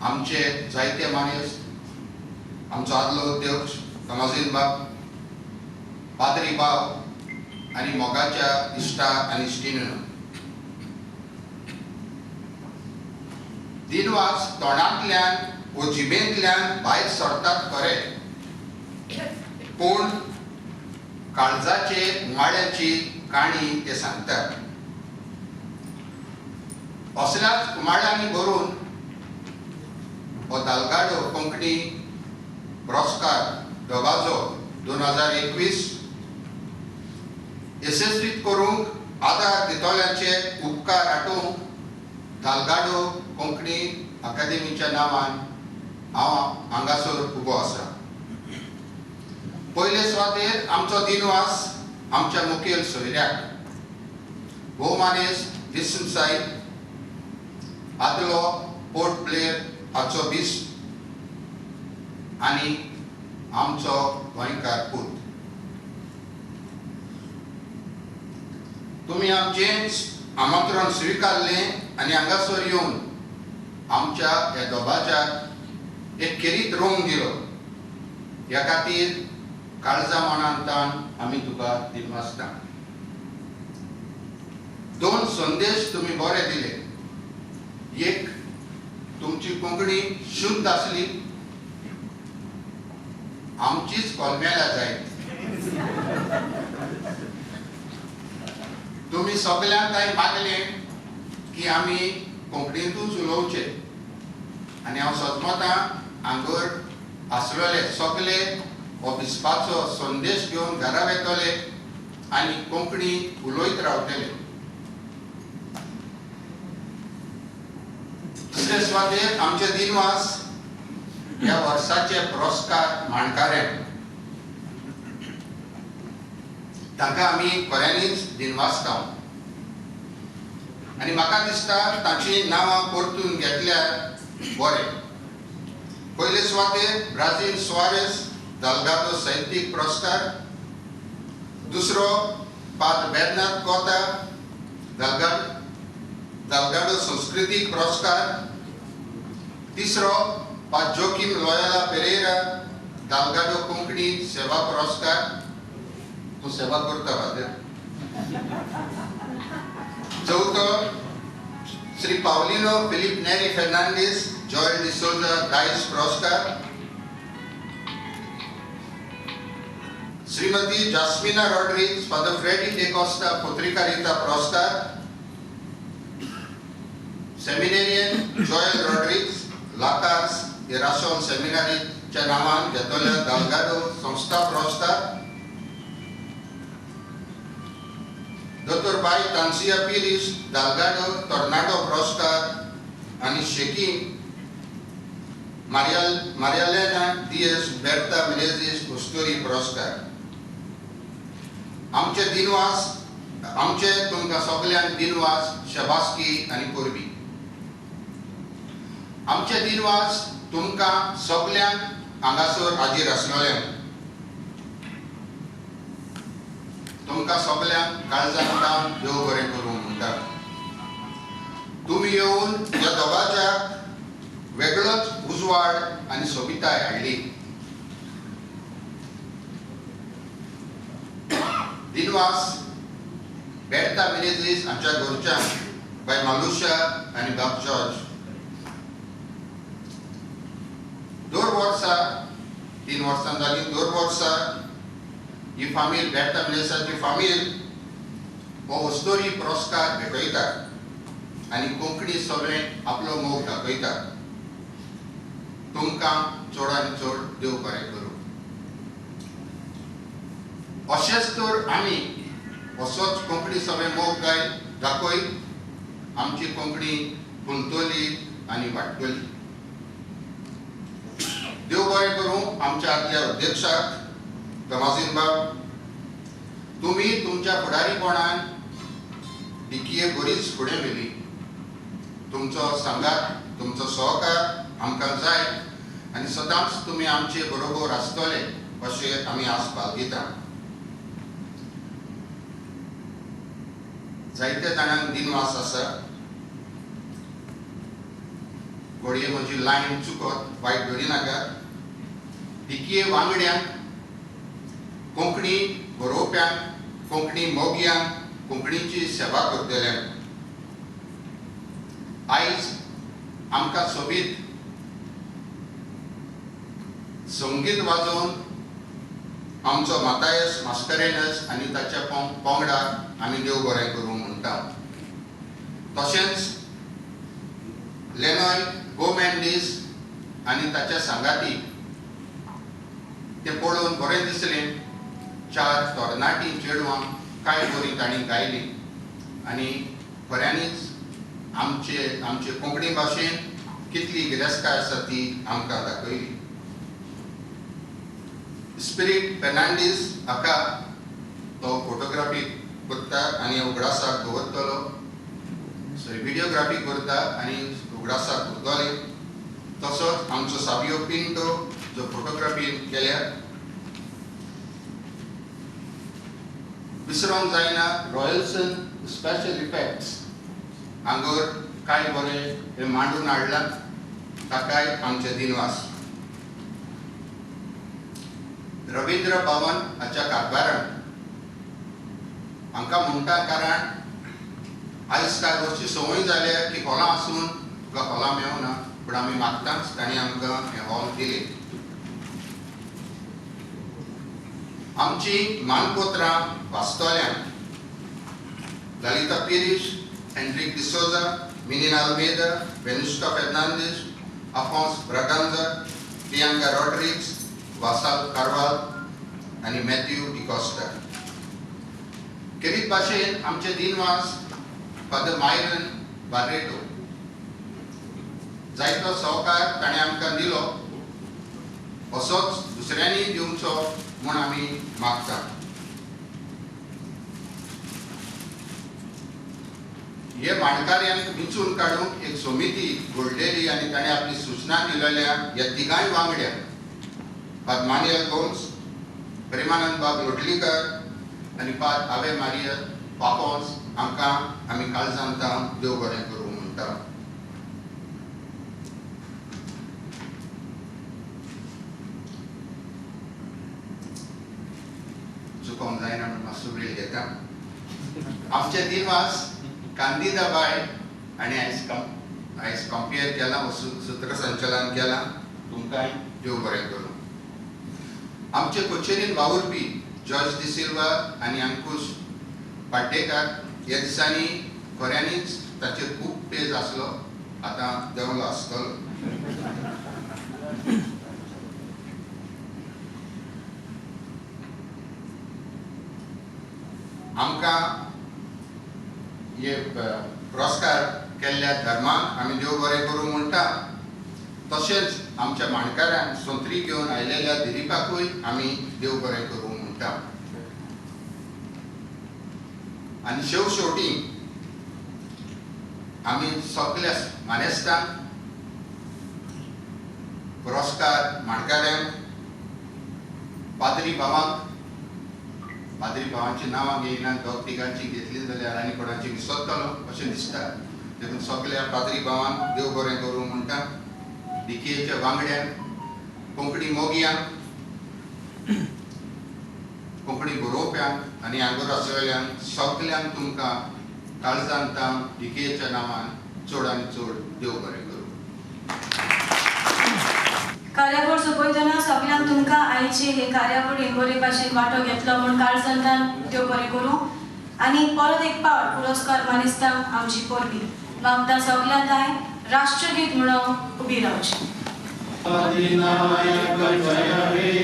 आमचे जायते मानेस्त, आमचो आदलो अध्यक्ष तमाझीन बाब, पाद्री बाब आनी मोगाच्या इश्टा आनी इश्टिणींनो, दिनवास तोंडांतल्यान वो जिबेंतल्यान भायर सरतात खरें, पूण काळजाचे उमाळ्याची काणी ते सांगतात. असल्याच उमाळ्यांनी भरून हो दालगाडो कोंकणी पुरस्कार दबाजो 2021 यशस्वीत करूंक आदार दितल्यांचे उपकार आटोवंक दालगाडो कोंकणी अकादेमीच्या नांवान हांव हांगासर उबो आसा. पयले सुवातेर आमचो दिनवास आमच्या मुखेल सोयऱ्याक भोवमानेस्त बिस्म साहेब, आदलो पोर्ट ब्लेअर हाचो बिस्प आनी आमचो गोंयकार पूत. तुमी आमचें आमंत्रण स्विकारलें आनी हांगासर येवन आमच्या ह्या दोबाच्याक एक खेरीत रंग दिलो, ह्या खातीर काळजा मनांतान आमी तुका दिनवासता. दोन संदेश तुमी बरे दिले. एक, तुमची कोंकणी शुद्ध आसली, आमचीच कोलमेला जायत. तुमी सगल्यांक कांय मागलें की आमी कोंकणींतूच उलोवचें आनी हांव सजमतां हांगर आसलेले सगले हो बिस्पाचो संदेश घेवन घरा वेतले आनी कोंकणी उलयत रावतले. दुसरे सुवातेर आमचे दिनवास ह्या वर्साचे पुरस्कार मांडकाऱ्यांक, तांकां आमी खऱ्यांनीच दिनवासता आनी म्हाका दिसता तांची नांवां परतून घेतल्यार बरें. पयले सुवातेर ब्राझील सुवारेस दालगादो साहित्यीक पुरस्कार, दुसरो पाद बेर्नाद कोता दालगाडो संस्कृतीक पुरस्कार, तिसरो पाद जोकीम लोयाला पेरेरा दालगाडो कोंकणी सेवा पुरस्कार. तूं सेवा करता फादर. चवथो श्री पावलिनो फिलीप नेरी फेर्नांडीस जॉयल डिसोजा दायज पुरस्कार, श्रीमती जास्मिना रॉड्रिग्स फादर फ्रेडी डिकोस्टा पत्रिकारिता पुरस्कार, सेमिनेरियन जॉयल रॉड्रिग्स लाकार्स इरासोन सेमिनारीच्या नांवान घेतलेल्या दालगाडो संस्था पुरस्कार, दोतोर बाय तांसिया पिरीस दालगाडो तरणाटो पुरस्कार आनी शेकीन मारियालेना दियस बेर्ता मिनेझीस उस्तोरी पुरस्कार. आमचे दिनवास, आमचे तुमकां सगल्यांक दिनवास, शबासकी आनी परबी. आमचे दिनवास तुमकां सगल्यांक हांगासर हाजीर आसलेल्यांक. तुमकां सगल्यांक काळजान तावन देव बरें करूं म्हणटा. तुमी येवन ह्या दोगांच्या वेगळोच उजवाड आनी सोबिताय हाडली. दिनवास बेर्ता मिनेझीस आमच्या घरच्यांक, बाय मालुशा आनी बाब जॉर्ज. दर वर्सा 3 वर्सां जालीं, दर वर्सा ही फामील बेर्ता मिनेझाची फामील हो अस्तोरी पुरस्कार भेटयता आनी कोंकणी सगळें आपलो मोग दाखयता. तुमकां चड आनी चड देव बरें करूं. अशेंच तर आमी असोच कोंकणी सगळें मोग गाय दाखयत आमची कोंकणी फुलतली आनी वाडटली. देव बरें करूं आमच्या आदल्या अध्यक्षाक तमासीन बाब. तुमी तुमच्या फुडारीपणान डिकीए बरीच फुडें व्हेली. तुमचो सांगात, तुमचो सहकार आमकां जाय आनी सदांच तुमी आमचे बरोबर आसतले अशें आमी आस बाळगिता. जायत्या जाणांक दिनवास आसा. घडये म्हजी लायन चुकत, वायट धरी नाकात. डिकीए वांगड्यांक, कोंकणी बरोवप्यांक, कोंकणी मोगयांक, कोंकणीची सेवा करतल्यांक आयज आमकां सोबीत संगीत वाजोवन आमचो मातायस मास्करेनस आनी ताच्या पंगडाक आमी देव बरें करूं म्हणटा. तशेंच लेनॉय गोमेंडीस आनी ताच्या सांगाती ते पळोवन बरें दिसलें. 4 तरणाटीं चेडवां कांय बरीं तांणी गायलीं आनी खऱ्यांनीच आमचे आमचे कोंकणी भाशेन कितली गिरेस्तकाय आसा ती आमकां दाखयली. स्पिरीट फेर्नांडीस हाका तो फोटोग्राफी करता आनी उगडासाक दवरतलो, सॉरी व्हिडियोग्राफी करता आनी उगडासाक उरतले. तसोच आमचो साबियो पिंटो जो फोटोग्राफी केल्या. विसरोंक जायना रॉयल्सन स्पेशल इफेक्ट्स हांगर कांय बरें हें मांडून हाडलां, ताकाय आमचे दिनवास. रवींद्र भवन हाच्या कारभारान हांकां म्हणटा, कारण आयज काल अशी संवय जाल्या की हॉलां आसून तुका हॉलां मेळना, पूण आमी मागताच तांणी आमकां हें हॉल दिलें. आमची मानपत्रां वाचतल्यांक ललिता पिरीश, हेन्रीक डिसोजा, मिनीन आल्मेदा, वेनुस्का फेर्नांदीस, आफोन्स ब्रागांजा, प्रियांका रॉड्रिग्स, वासाल कारवाल आनी मॅथ्यू डिकॉस्टा. खेरीत भाशेन आमचे दिनवास फादर मायरन बार्रेटो. जायतो सहकार ताणें आमकां दिलो, असोच दुसऱ्यांनी दिवचो म्हूण आमी मागता. हे मांडकार्यांक विंचून काडूंक एक समिती घडलेली आनी ताणें आपली सुचना दिलेल्या ह्या तिगांय वांगड्यांक, फादर मानुएल गोम्स, प्रेमानंद बाब लोटलीकर आनी फादर आवे मारिया पापोन्स हांकां आमी काळजान तावन देव बरें करूं म्हणटा. चुकोंक जायना म्हूण मातसो वेळ घेता. आमचे दिनवास कांदिदाबाय आनी आयज कंपेयर केलां, सूत्रसंचलन केलां, तुमकांय देव बरें करूं. आमचे कचेरीन वावुरपी जॉर्ज डिसिल्वा आनी अंकुश पाड्डेकार ह्या दिसांनी खऱ्यांनीच ताचेर खूब पेज आसलो, आतां देंवलो आसतलो. आमकां हे पुरस्कार केल्ल्या धर्माक आमी देव बरें करूं म्हणटा. तशेंच आमच्या माणकारांक सोंत्री घेवन आयलेल्या दिलीपाकूय आमी देव बरें करूं म्हणटा. आनी शेव शेवटी आमी सगल्या मानेस्तांक पुरस्कार माणकाऱ्यांक पाद्री भावांक, पाद्री भावांची नांवां घेयना, दोग तिगांची घेतली जाल्यार आनी कोणाची विसरतलो अशें दिसता. देखून सगल्या पाद्री भावांक देव बरें करूं म्हणटा. डिकेच्या वांगड्यांक, कोंकणी मोगयांक, कोंकणी बरोवप्यांक आनी हांगोर आसलेल्यांक सगल्यांक तुमकां काळजान ताम डिकेच्या नांवान चड आनी चड देव बरें करूं. कार्यावळ सोंपयतना सगल्यांक तुमकां आयचे हे कार्यावळीन बरे भाशेन वांटो घेतलो म्हूण काळजांतल्यान देव बरें करूं आनी परत एक पावट पुरस्कार मानेस्तांक आमची परबी मागता. सगल्यांक हांवें राष्ट्रगीत म्हणून उबी रावची. अधिनायक जय हे